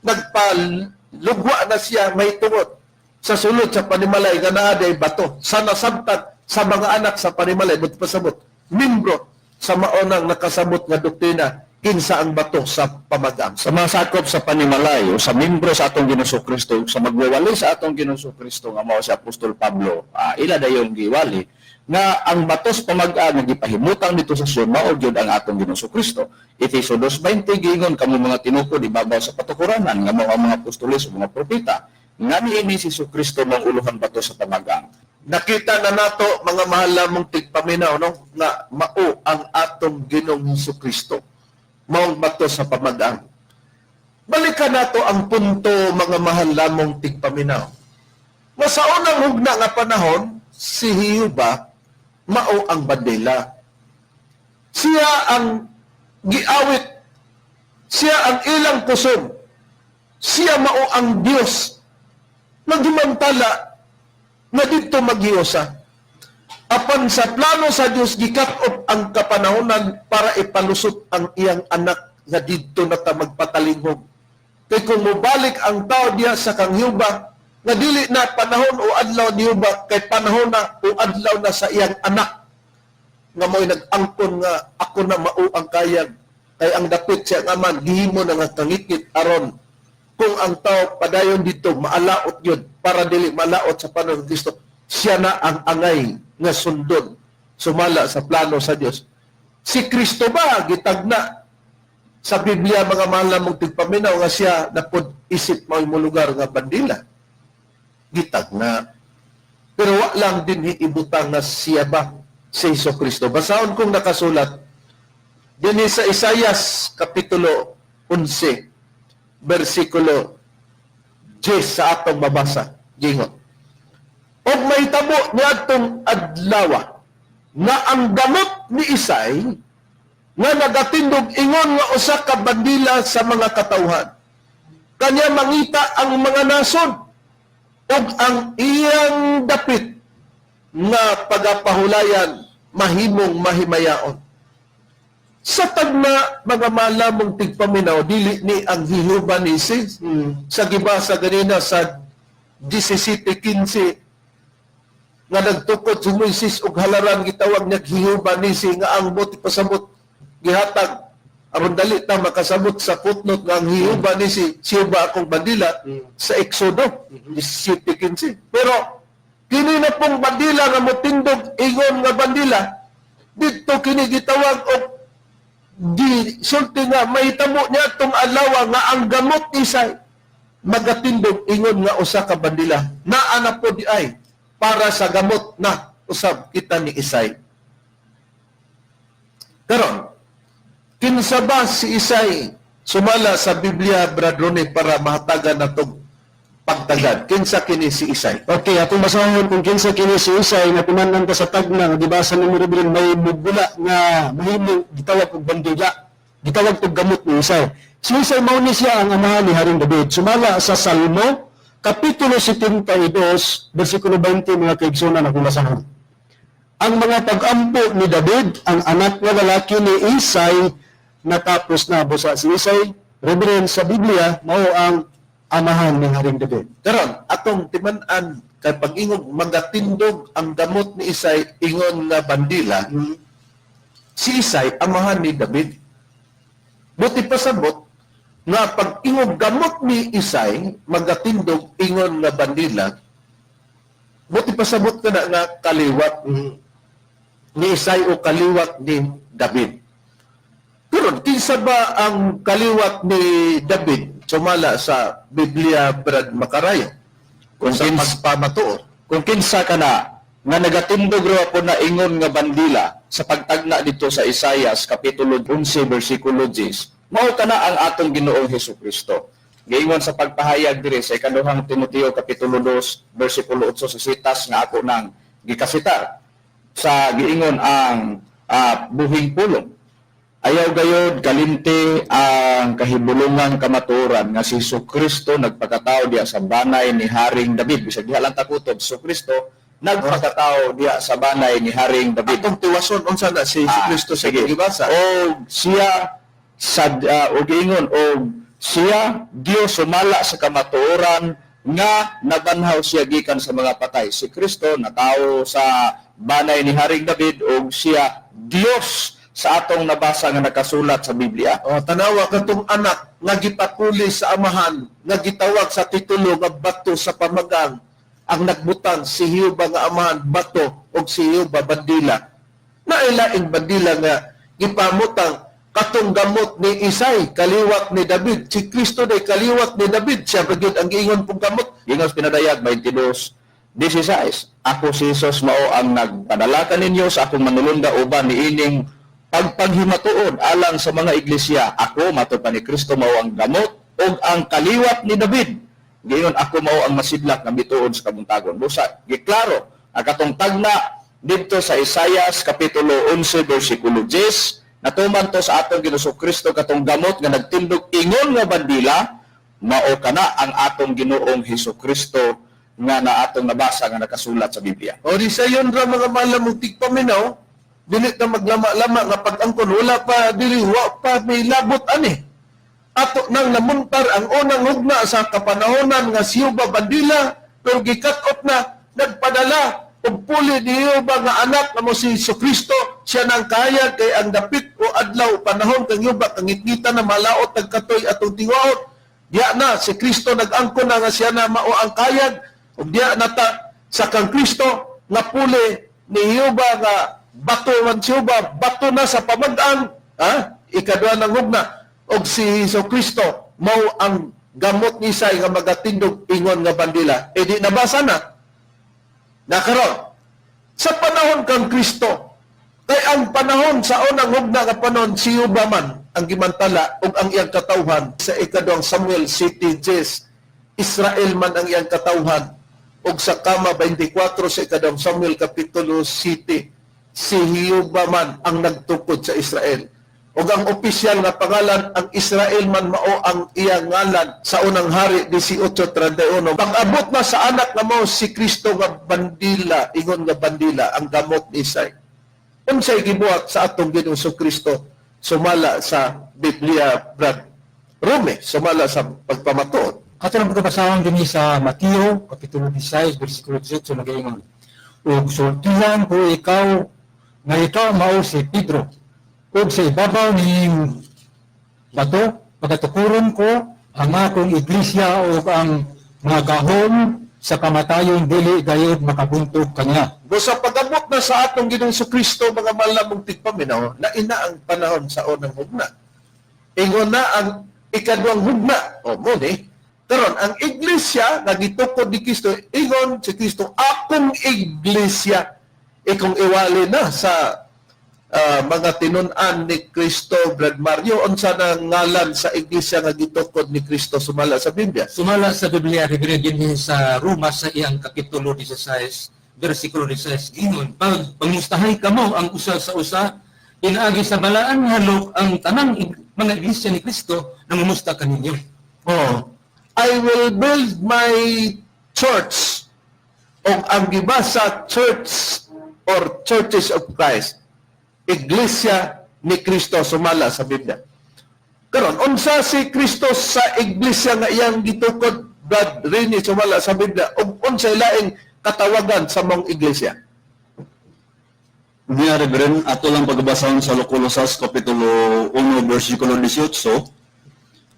nagpalugwa na siya may tungod sa sulod sa panimalay nga naa day bato sa nasabtan sa mga anak sa panimalay, but pasabot membro sa maonang nakasabot nga doktrina kinsa ang bato sa pamag-ang. Sa mga sakop sa panimalay o sa membro sa atong Ginoong Kristo, sa magwawali sa atong Ginoong Kristo nga mao si Apostol Pablo, ila dayon giwali nga ang batos pamag-ang nga gipahimutang dito sa Sion mao gyud ang atong Ginoong Kristo. Efeso 2:20 giingon, "Kamo mga tinukod ibabaw sa patukuranan nga mao ang mga apostoles o mga propeta," nga niini si Kristo mao uluhan bato sa pamag-ang. Nakita na nato, mga mahal lamong tigpaminaw, no, nga mao ang atong Ginoong Hesus Kristo maong bato sa pamag-ang. Balikan nato ang punto, mga mahal lamong tigpaminaw. Nga sa unang hugna nga panahon, si Hiyuba mao ang bandila. Siya ang giawit. Siya ang ilang kusog. Siya mao ang Dios. Nagimantala nga didto maghiusa. Apan sa plano sa Dios, gikat-off ang kapanahonan para ipalusot ang iyang anak nga didto na ta magpatalinghog. Kay kung mobalik ang tao diya sa kang Hiuba, nga dili na panahon o adlaw ni Hiuba, kay panahon na o adlaw na sa iyang anak nga mo'y nag-angkon nga ako na mao ang kayag, kay ang dapit siya nga man gihimo na nga kangitngit aron kung ang tao padayon dito maalaot yun, para dili malaot sa panahon ng Kristo, siya na ang angay nga sundon sumala sa plano sa Dios. Si Kristo ba gitagna sa Biblia, mga mahal mong tigpaminaw, nga siya napod isip mao mo lugar nga bandila? Gitagna, pero wa lang din ibutang na siya ba si Hesus Kristo. Basahon kong nakasulat dinhi sa Isayas kapitulo 11 bersikulo 10 sa atong mabasa. Gingon, "Og mahitabo niadtong adlawa nga ang gamot ni Isay nga nagatindog ingon nga usa ka bandila sa mga katawhan. Kanya mangita ang mga nasod ug ang iyang dapit nga pagapahulayan mahimong mahimayaon." Sa tagna, mga malamong tigpaminaw, dili ni ang hihuba ni si sa gibasa ganina sa 17:15. Nga nagtukod si Moises og halaran, gitawag niya Jehovah Nisi, nga ang buot ipasabot gihatag aron dali ta makasabot sa footnote nga ang Jehovah Nisi, Jehovah akong bandila, sa Exodo 17:15. Pero kini na pong bandila nga motindog ingon nga bandila didto, kini gitawag og di sulti nga mahitabo niya atong adlaw nga ang gamot ni Isay magatindog ingon nga usa ka bandila. Naa na po di ay para sa gamot na usab kita ni Isay. Karon, kinsa ba si Isay sumala sa Biblia, Brad Ronnie, para mahatagan natong pagtagad? Kinsa kini si Isay? Okay, atong basahon kung kinsa kini si Isay nga timan-an ta sa tagna nga gibasa nimo, Reverend, may mugula nga mahimong gitawag og bandila. Gitawag og gamot ni Isay. Si Isay, mao ni siya ang amahan ni Haring David. Sumala sa Salmo kapitulo 72 bersikulo 20, mga kaigsunan, akong basahon. Ang mga pag-ampo ni David, ang anak nga lalaki ni Isay, natapos na. Busa si Isay, Reverend, sa Biblia, mao ang amahan ni Haring David. Karon, atong timan-an kay pag-ingog magatindog ang gamot ni Isay ingon nga bandila, si Isay amahan ni David. Buot pasabot nga pag ingog gamot ni Isay magatindog ingon nga bandila, buot pasabot ka na nga kaliwat ni Isay o kaliwat ni David. Pero kinsa ba ang kaliwat ni David sumala sa Biblia, Brad Makarayo? Kung Sa pagpamatuod. Kung kinsa ka na nga nagatindog ra po na ingon nga bandila sa pagtagna dito sa Isayas kapitulo 11 bersikulo 10, mao kana ang atong Ginoong Hesukristo. Giingon sa pagpahayag diri sa ikaduhang Timoteo kapitulo 2 bersikulo 8, sa sitas nga ako nang gikasitar sa giingon ang buhing pulong: "Ayaw gayod kalimti ang kahibulungang kamatuoran nga si Kristo nagpakatao diya sa banay ni Haring David." Bisag diha lang takutob, si Kristo nagpakatao diya sa banay ni Haring David. Atong tiwason unsa na si Kristo sa Sige. gibasa. O siya sa o giingon og siya Dios sumala sa kamatuoran nga nabanhaw siya gikan sa mga patay. Si Kristo natawo sa banay ni Haring David og siya Dios sa atong nabasa nga nakasulat sa Biblia. O, tanawa katong anak nga gipakuli sa amahan nga gitawag sa titulo nga bato sa pamagang, ang nagbutang si Jehova nga amahan bato og si Jehova bandila. Nailaing bandila nga gipamutang katong gamot ni Isay, kaliwat ni David. Si Kristo day kaliwat ni David, siya pa gyud ang giingon pong gamot. Giingon sa pinadayag 22:16, "Ako si Jesus mao ang nagpadala kaninyo sa akong manulunda uban niining pagpaghimatuod alang sa mga iglesia. Ako, matud pa ni Kristo, mao ang gamot ug ang kaliwat ni David." Giingon, "Ako mao ang masidlak nga mituod sa kabuntagon." Busa giklaro ang katong tagna didto sa Isayas kapitulo 11 bersikulo 10, natuman to sa atong Ginoong Kristo. Katong gamot nga nagtindog ingon nga bandila, mao kana ang atong Ginoong Hesus Kristo nga na atong nabasa nga nakasulat sa Biblia. O di sayon ra, mga mahal mong tigpaminaw, dili ta maglama-lama nga pag-angkon, wala pa dili, wa pa may labot ani. Ato nang namuntar ang unang hugna sa kapanahonan nga si Jehova bandila, pero gi-cut off na, nagpadala og puli ni Jehova nga anak nga mo si Kristo, siya nang kaya kay ang dapit o adlaw panahon kang Jehova kangitngita na malaot tagkatoy atong tiwaot. Diya na si Kristo nag-angkon na nga siya na mao ang kayag ug diya na ta sa kang Kristo nga puli ni Jehova nga bato man si Jehova, bato na sa pamag-ang, ha, ikaduha ng hugna, og si Hesus Kristo mao ang gamot ni Isay nga magatindog ingon nga bandila. E di nabasa na nakaron sa panahon kang Kristo, kay ang panahon sa unang hugna nga panahon, si Jehova man ang gimantala ug ang iyang katawhan. Sa ikaduhang Samuel 7:10, Israel man ang iyang katawhan, ug sa kama 24 sa ikaduhang Samuel kapitulo 7, si Jehova man ang nagtukod sa Israel ug ang opisyal nga pangalan ang Israel man mao ang iyang ngalan sa Unang Hari 18:31. Pag-abot na sa anak nga mao si Kristo nga bandila, ingon nga bandila, ang gamot ni Isay, unsay gibuhat sa atong Ginoong Kristo sumala sa Biblia, Brad Rome, sumala sa pagpamatuod? Ato lang pagkabasahon dinhi sa Mateo, Kapitulo 16, versikulo 18, nagaingon: Ug sultihan ko ikaw nga ikaw mao si Pedro. Ug sa ibabaw ning bato, pagatukuron ko ang akong iglesia ug ang mga gahom sa kamatayon dili gayud makabuntog kaniya. Busa pag-abot na sa atong Ginoong Kristo, mga mahal namong tigpaminaw, na ina ang panahon sa unang hugna. Ingon na ang ikaduhang hugna. O mo ni. Karon ang iglesia nga gitukod ni Kristo, ingon si Kristo, "Akong iglesia." Ikong iwali na sa mga tinun-an ni Kristo, Brad Mario, unsa na ngalan sa iglesia nga gitukod ni Kristo sumala sa Biblia? Sumala sa Biblia, Reverend, dinhi sa Roma sa iyang kapitulo 16, versikulo 16, gingon, "Pag pangustahay kamo ang usa sa usa, pinaagi sa balaan nga halok, ang tanang mga iglesia ni Kristo nangumusta kaninyo." Oh, "I will build my church." O ang gibasa, church or churches of Christ. Iglesia ni Kristo sumala sa Biblia. Karon, unsa si Kristo sa iglesia nga iyang gitukod, Brad Rini, sumala sa Biblia, ug unsa laing katawagan sa mong iglesia? Niya, Reverend, ato lang pagbasahon sa Colosas Kapitulo 1, versikulo 18.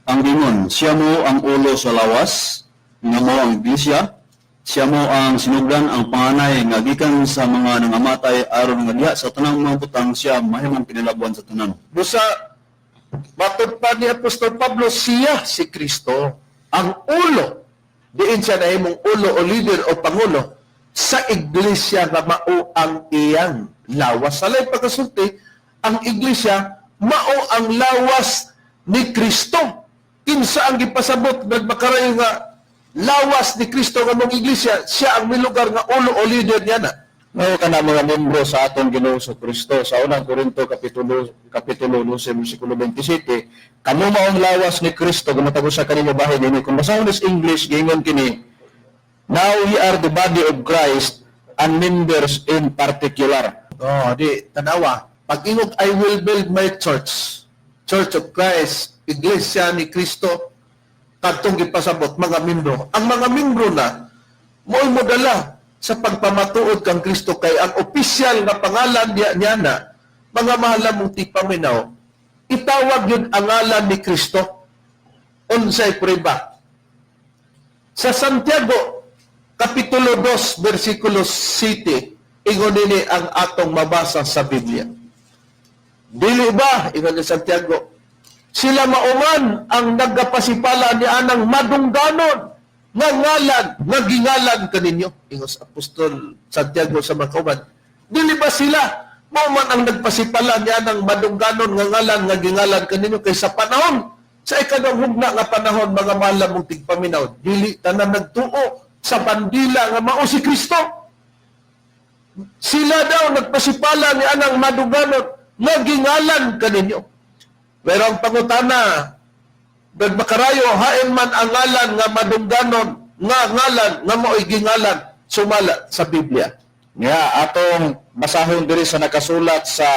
Ang gingon, "Siya mo ang ulo sa lawas, nga mo ang iglesia, siya mo ang sinugdan, ang panganay, nga gikan sa mga nangamatay, aron nga diha sa tanang mga butang siya mahimong kinilabuan sa tanan." Busa matod pa ni Apostol Pablo, siya si Kristo, ang ulo. Diin siya nahimong ulo o leader o pangulo sa iglesia nga mao ang iyang lawas. Sa laing pagkasulti, ang iglesia mao ang lawas ni Kristo. Kinsa ang gipasabot nagmakarayo nga lawas ni Kristo nga mong iglesia, siya ang milugar nga ulo o leader niya na? No, kana mga membro sa atong Ginoo sa Kristo sa Unang Korinto kapitulo 12 bersikulo 27, "Kamo maong lawas ni Kristo gumatag sa kaninyo bahin ini." Kung basahon is English, giingon kini, "Now we are the body of Christ and members in particular." Oh, di tanawa. Pag ingog "I will build my church," Church of Christ, Iglesia ni Kristo, kadtong gipasabot mga membro. Ang mga membro na mo'y modala sa pagpamatuod kang Kristo kay ang opisyal nga pangalan niya, niya na, mga mahal mong tigpaminaw, itawag yun ang ngalan ni Kristo. Unsay prueba? Sa Santiago, Kapitulo 2, versikulo 7, ingon nini ang atong mabasa sa Biblia. "Dili ba," ingon ni Santiago, "sila mauman ang nagapasipala ni anang madungganon nga ngalan nga gingalan kaninyo?" Ingon sa Apostol Santiago sa mga kauban. Dili ba sila mao man ang nagpasipala ni anang madungganon nga ngalan nga gingalan kaninyo? Kay sa panahon sa ikaduhang hugna nga panahon, mga mahal mong tigpaminaw, dili tanan nagtuo sa bandila nga mao si Kristo. Sila daw nagpasipala ni anang madungganon nga gingalan kaninyo. Pero ang pangutana, nagmakarayo, hain man ang ngalan nga madungganon, nga ngalan, nga mao'y gingalan, sumala sa Biblia? Nga atong basahon diri sa nakasulat sa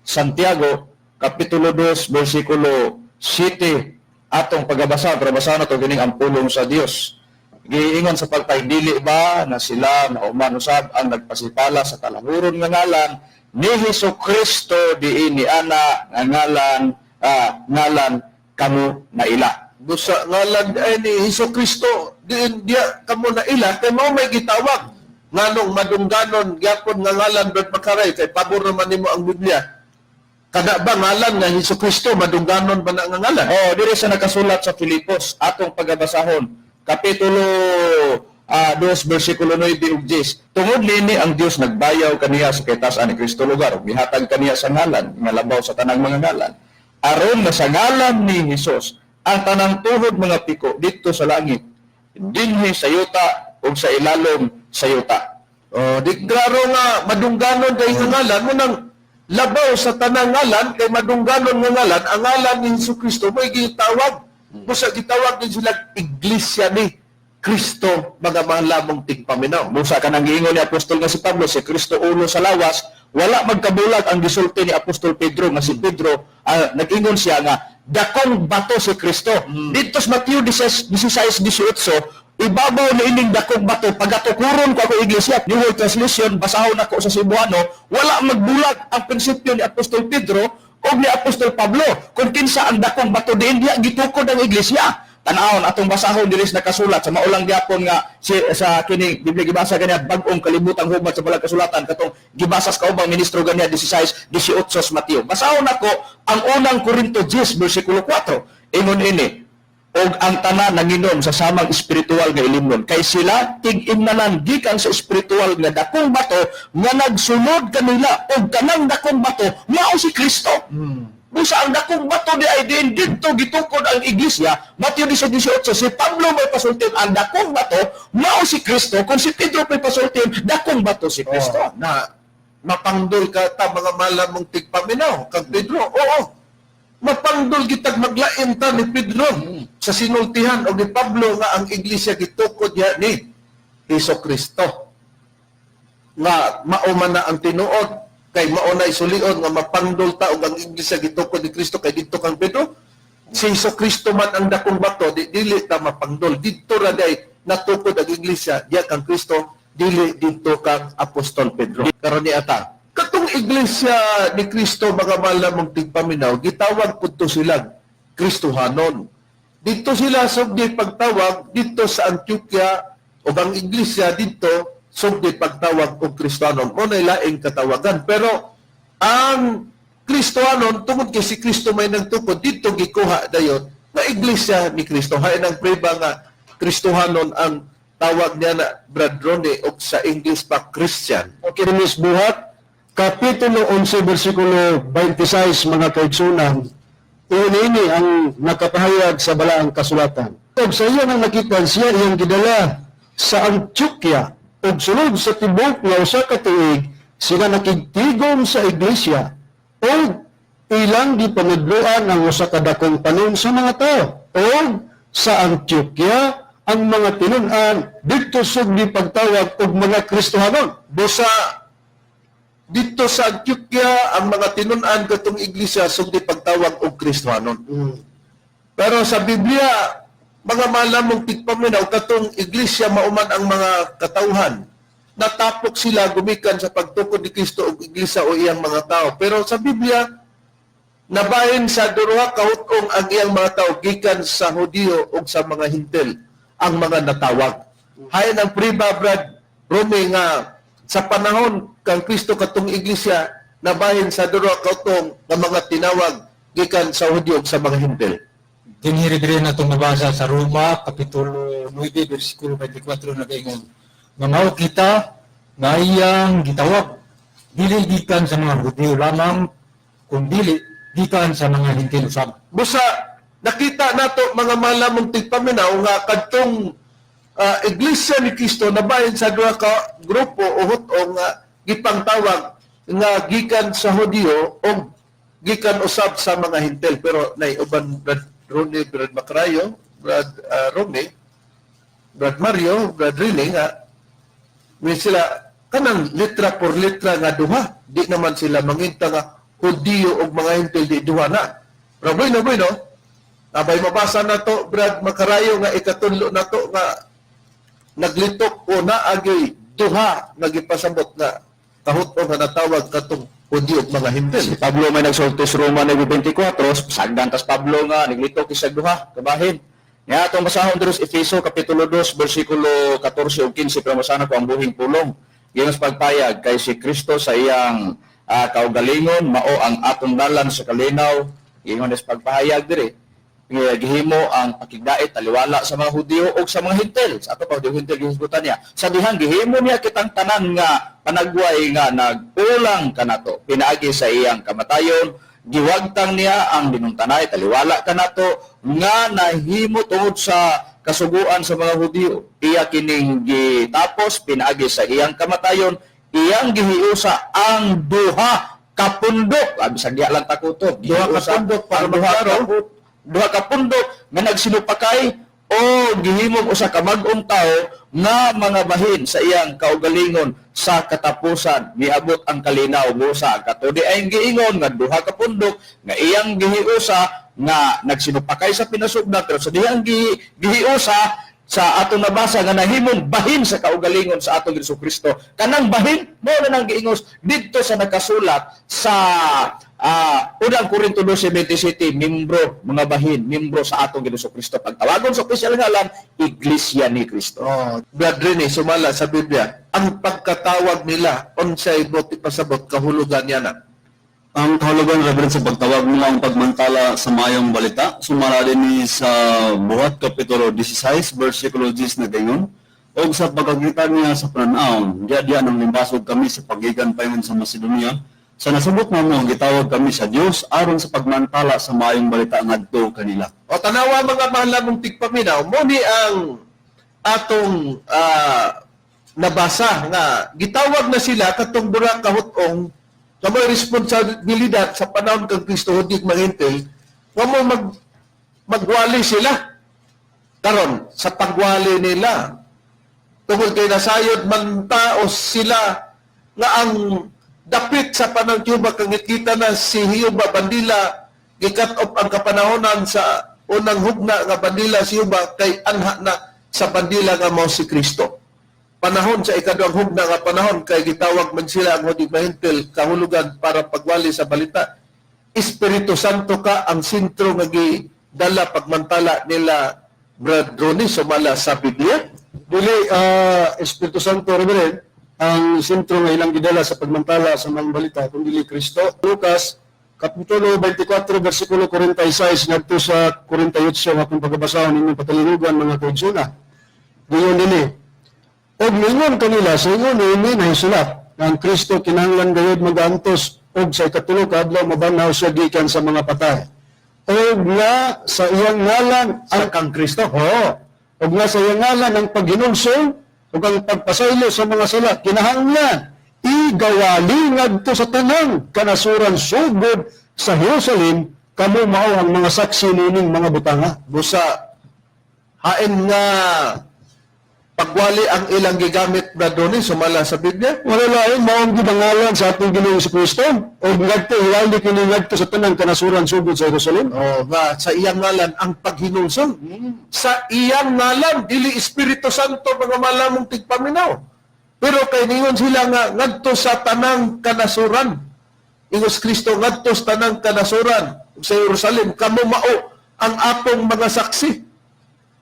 Santiago kapitulo 2 bersikulo 7, atong pagabasa, pero basahon nato kining ang pulong sa Dios. Giingon sa pagpay, "Dili ba na sila na usab ang nagpasipala sa talahuron nga ngalan ni Hesus Kristo diini ana nga ngalan kamo na ila?" Busa ngalan ay ni Hesus Kristo, diin diya kamo na ila, kay mao may gitawag. Nganong madungganon gyapon nga ngalan, Brad Makaray, kay pabor naman nimo ang Biblia? Kada ba ngalan nga Hesus Kristo, madungganon ba na nga ngalan? Oh, diri sa nakasulat sa Filipos, atong pagabasahon, kapitulo 2 bersikulo 9 ug 10. "Tungod nini ang Dios nagbayaw kaniya sa kitaas ni Kristo lugar ug mihatag kaniya sa ngalan nga labaw sa tanang mga ngalan. Aron nga sa ngalan ni Hesus ang tanang tuhod mga piko didto sa langit, dinhi sa yuta ug sa ilalom sa yuta." Oh, di klaro nga madungganon kay nga ngalan mo nang labaw sa tanang ngalan, kay madungganon nga ngalan ang ngalan ni Hesus Kristo mo'y gitawag. Busa gitawag din sila iglesia ni Kristo, mga mahal lamang tigpaminaw. Busa kanang giingon ni Apostol nga si Pablo, si Kristo ulo sa lawas, wala magkabulag ang gisulti ni Apostol Pedro nga si Pedro nag-ingon siya nga dakong bato si Kristo. Didto sa Mateo 16:18, Ibabaw ni ining dakong bato, pagatukuron ko ako iglesia. New World Translation, basahon ako sa Cebuano, wala magbulag ang prinsipyo ni Apostol Pedro o ni Apostol Pablo kung kinsa ang dakong bato diin diha gitukod ang iglesia. Tanawon atong basahon diri sa nakasulat sa maulang gyapon nga si, sa kini Biblia gibasa ganiya, Bag-ong Kalibutang Hubad sa Balang Kasulatan, katong gibasa sa kaubang ministro ganiya 16 18 sa Mateo. Basahon nako ang Unang Korinto 10 bersikulo 4. Ingon ini, "Og ang tanan nanginom sa samang espiritual nga ilimnon kay sila tig-imnanan gikan sa espiritual nga dakong bato nga nagsunod kanila, og kanang dakong bato mao si Kristo." Busa ang dakong bato di ay din didto gitukod ang iglesia. Mateo 18, si Pablo may pasultin ang dakong bato mao si Kristo. Kung si Pedro may pasultin dakong bato si Kristo. Oh, na mapangdol ka ta, mga malamong tigpaminaw, kag Pedro. Oo. Mapangdol gitag maglain ta ni Pedro sa sinultihan o ni Pablo nga ang iglesia gitukod ya ni Hesus Kristo. Nga mao man na ang tinuod kay mao na isulion nga mapangdol ta og ang iglesia gitukod ni Kristo kay didto kang Pedro. Si Hesus Kristo man ang dakong bato, di, dili ta mapangdol. Didto ra day natukod ang iglesia diya kang Kristo, dili didto kang Apostol Pedro. Karon ni ata katong iglesia ni Kristo, mga malamong tigpaminaw, gitawag pud to sila Kristohanon. Dito sila sugdi pagtawag dito sa Antioquia o ang iglesia dito sugdi pagtawag og Kristohanon. Mo na laing katawagan, pero ang Kristohanon tungod kay si Kristo may nagtukod dito, gikuha dayon na iglesia ni Kristo. Hain ang priba nga Kristohanon ang tawag niya na, Brad Ronnie, o sa English pa Christian. Okay, Miss Buhat, Kapitulo 11, versikulo 26, mga kaigsunan, ini ang nakapahayag sa Balaang Kasulatan. "Ug sa iya nang nakita siya, iyang gidala sa Antioquia, ug sulod sa tibok nga 1 ka tuig sila nakigtigom sa iglesia ug ilang gipanudloan ang usa ka dakong panon sa mga tao. Ug sa Antioquia ang mga tinun-an didto sugdi pagtawag og mga Kristohanon." Busa dito sa Antioquia ang mga tinun-an katong iglesia sugdi pagtawag og Kristohanon. Pero sa Biblia, mga malamong tigpaminaw, katong iglesia mauman ang mga katawhan. Natapok sila gumikan sa pagtukod ni Kristo og iglesia o iyang mga tao. Pero sa Biblia, nabahin sa duha kahutong ang iyang mga tao, gikan sa Hudiyo o sa mga Hintil ang mga natawag. Hayan ang priba, Brad Rome, nga sa panahon kang Kristo katong iglesia nabahin sa duha kahutong nga mga tinawag gikan sa Hudiyo ug sa mga Hintil. Dinhi diri natong mabasa sa Roma kapitulo 9 bersikulo 24, nagaingon nga mao kita nga iyang gitawag, dili gikan sa mga Hudiyo lamang kun dili gikan sa mga Hintil usab. Busa nakita nato, mga malamong tigpaminaw, nga kadtong iglesia ni Kristo nabahin sa duha ka grupo o hutong nga gipangtawag nga gikan sa Hudiyo o gikan usab sa mga Hintil. Pero nay uban, Brad Ronnie, Brad Macrayo, Brad Rome, Brad Mario, Brad Rini, nga may sila kanang litra por litra nga duha, di naman sila manginta nga Hudiyo og mga Hintil di duha na. Pero bueno, bueno, abay mabasa na to, Brad Makarayo, nga ikatunlo na to nga naglitok o naagay duha nga gipasabot nga kahut-o nga natawag katong Hudiyo ug mga Hintil. Si Pablo may nagsulti sa Roma 9:24, sagdan tas Pablo nga naglitok isag duha kabahin. Nga atong basahon diri sa Efeso kapitulo 2 bersikulo 14 ug 15, pero masana ko ang buhing pulong. Ginos pagpayag, "Kay si Kristo sa iyang kaugalingon mao ang atong dalan sa kalinaw." Ingon sa pagpahayag diri nga gihimo ang pakigdait taliwala sa mga Hudiyo o sa mga Hintil. Sa ato pa, Hudiyo, Hintil gihisgutan niya. Sa dihang gihimo niya kitang tanan nga panagway nga nagulang kanato pinaagi sa iyang kamatayon, giwagtang niya ang dinumtanay taliwala kanato nga nahimo tungod sa kasuguan sa mga Hudiyo. Iya kining gitapos pinaagi sa iyang kamatayon, iyang gihiusa ang duha kapundok. Ah, bisag diha lang takutob. Duha ka Gihiusa pundok para ang duha maklaro. Duha ka pundok nga nagsinupakay o gihimong usa ka bag-ong tawo nga mga bahin sa iyang kaugalingon. Sa katapusan miabot ang kalinaw. Busa kato di ay giingon nga duha ka pundok nga iyang gihiusa nga nagsinupakay sa pinasugdan, pero sa dihang gihiusa Sa atong nabasa nga nahimong bahin sa kaugalingon sa atong Hesus Kristo. Kanang bahin mao na nang giingos didto sa nakasulat sa Unang Korinto 12:27, membro, mga bahin, membro sa atong Hesus Kristo. Pagtawagon sa opisyal ngalan, Iglesia ni Kristo. Oh, Brad Rene, sumala sa Biblia, ang pagkatawag nila unsay buot ipasabot kahulugan niya na? Ang kahulugan, Reverend, sa pagtawag nila ang pagmantala sa mayong balita, sumala din ni sa Buhat Kapitulo 16, versikulo 10 na gayon, og sa pagkakita niya sa pananaon, diya diya nang limbasog kami sa pagigan paingon sa Macedonia, sa nasubot namo gitawag kami sa Dios aron sa pagmantala sa maayong balita ngadto kanila. O tanawa, mga mahal namong tigpaminaw, mo ni ang atong nabasa nga gitawag na sila katong dura kahutong nga may responsibilidad sa panahon kang Kristo hudik manghintil nga mo magwali sila. Karon sa pagwali nila, tungod kay nasayod man tao sila nga ang dapit sa panang Cuba kang kita na si Hiyuba Bandila, gikat off ang kapanahonan sa unang hugna nga bandila si Hiyuba kay anha na sa bandila nga mao si Kristo. Panahon sa ikaduhang hugna nga panahon kay gitawag man sila ang Hudik Mahintil, kahulugan para pagwali sa balita. Espiritu Santo ka ang sentro nga gidala pagmantala nila, Brad Ronnie, sumala sa Biblia. Dili Espiritu Santo, Reverend, ang sentro nga ilang gidala sa pagmantala sa maayong balita kun dili Kristo. Lucas Kapitulo 24 versikulo 46 ngadto sa 48 nga akong pagabasahon inyong patalinugan, mga kaigsoona. Gayon dinhi. Og ningon kanila, sa ingon niini nahisulat nga ang Kristo kinahanglan gayud magantos og sa ikatulo ka adlaw mabanhaw siya gikan sa mga patay. Og nga sa iyang ngalan ang Sa kang Kristo. Oo. Og nga sa iyang ngalan ang paghinulsol ug ang pagpasaylo sa mga sala kinahanglan igawali ngadto sa tanang kanasuran sugod sa Jerusalem. Kamo mao ang mga saksi nining mga butanga. Busa hain nga pagwali ang ilang gigamit, Brad Ronnie, sumala sa Biblia? Wala lain, maong gidangalan sa atong Ginoong Kristo ug ngadto hiwali kini ngadto sa tanang kanasuran sugod sa Jerusalem. Oh, nga sa iyang ngalan ang paghinulsol. Sa iyang ngalan, dili Espiritu Santo, mga malamong tigpaminaw. Pero kay ningon sila nga ngadto sa tanang kanasuran. Ingos Kristo ngadto sa tanang kanasuran sa Jerusalem, kamo mao ang atong mga saksi.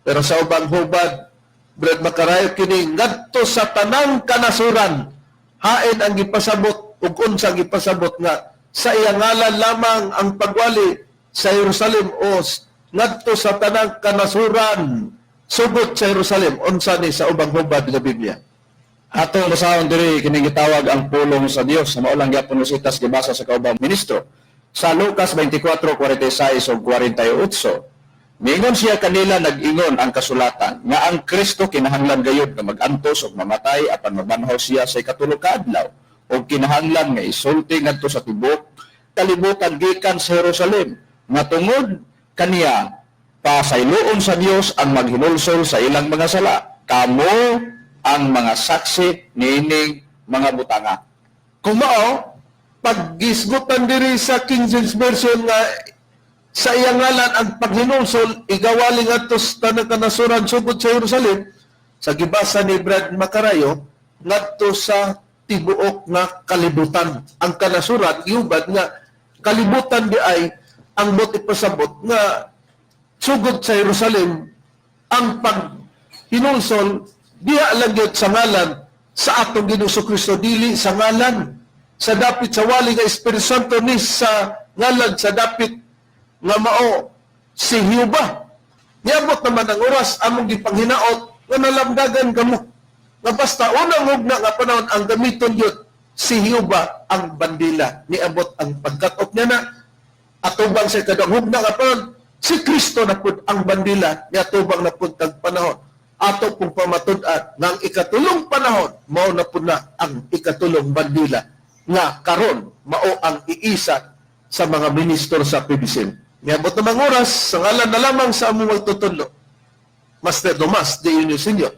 Pero sa ubang hubad, Brad Makarayo, kini ngadto sa tanang kanasuran, hain ang gipasabot ug unsa ang gipasabot nga sa iyang ngalan lamang ang pagwali sa Jerusalem o ngadto sa tanang kanasuran sugod sa Jerusalem? Unsa ni sa ubang hubad nga Biblia? Atong basahon diri kining gitawag ang pulong sa Dios sa mao lang gyapon sitas gibasa sa kaubang ministro. Sa Lucas 24:46 ug 48. Miingon siya kanila, nag-ingon ang kasulatan nga ang Kristo kinahanglan gayud nga mag-antos ug mamatay apan mabanhaw siya sa ikatulo ka adlaw ug kinahanglan nga isulti ngadto sa tibuok kalibutan gikan sa Jerusalem nga tungod kaniya pasayloon sa Dios ang maghinulsol sa ilang mga sala. Kamo ang mga saksi niining mga butanga. Kung mao, paggisgutan diri sa King James Version nga sa iyang ngalan ang paghinulsol igawali ngadto sa tanang kanasuran sugod sa Jerusalem, sa gibasa ni Brad Macarayo ngadto sa tibuok nga kalibutan. Ang kanasuran giubad nga kalibutan di ay ang buot ipasabot nga sugod sa Jerusalem ang paghinulsol, diha lang gyud sa ngalan sa atong Ginoong Kristo, dili sa ngalan sa dapit sa wali nga Espiritu Santo ni sa ngalan sa dapit nga mao si Jehova. Niabot naman ang oras among gipanghinaot nga nalamdagan kamo nga basta unang hugna nga panahon ang gamiton gyud si Jehova ang bandila. Niabot ang pagkat-off niya na atubang sa ikaduhang hugna nga panahon, si Kristo na pud ang bandila niatubang na pud tag panahon. Ato pong pamatud-an nga ang ikatulong panahon mao na pud na ang ikatulong bandila nga karon mao ang iisa sa mga ministro sa PBCM. Niabot namang oras, sa ngalan na lamang sa among magtutudlo, Master Tomas de Unio Senior.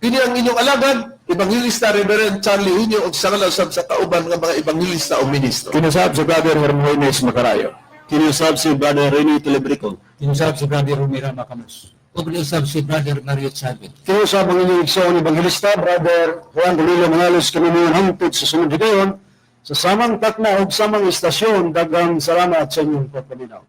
Kini ang inyong alagad, Evangelista Reverend Charlie Inyo, ug sa ngalan usab sa kauban nga mga evangelista o ministro. Kinusab si Brother Hermogenes Macarayo. Kinusab si Brother Rene Telebrico. Kinusab si Brother Romira Macamus. Ug usab si Brother Mario Chavez. Kini usab ang inyong igsoon Ebanghilista, Brother Juan Rolilo Mangalos, kami ngayon hangtod sa sunod higayon sa samang takna ug samang istasyon. Daghang salamat sa inyong pagpaminaw.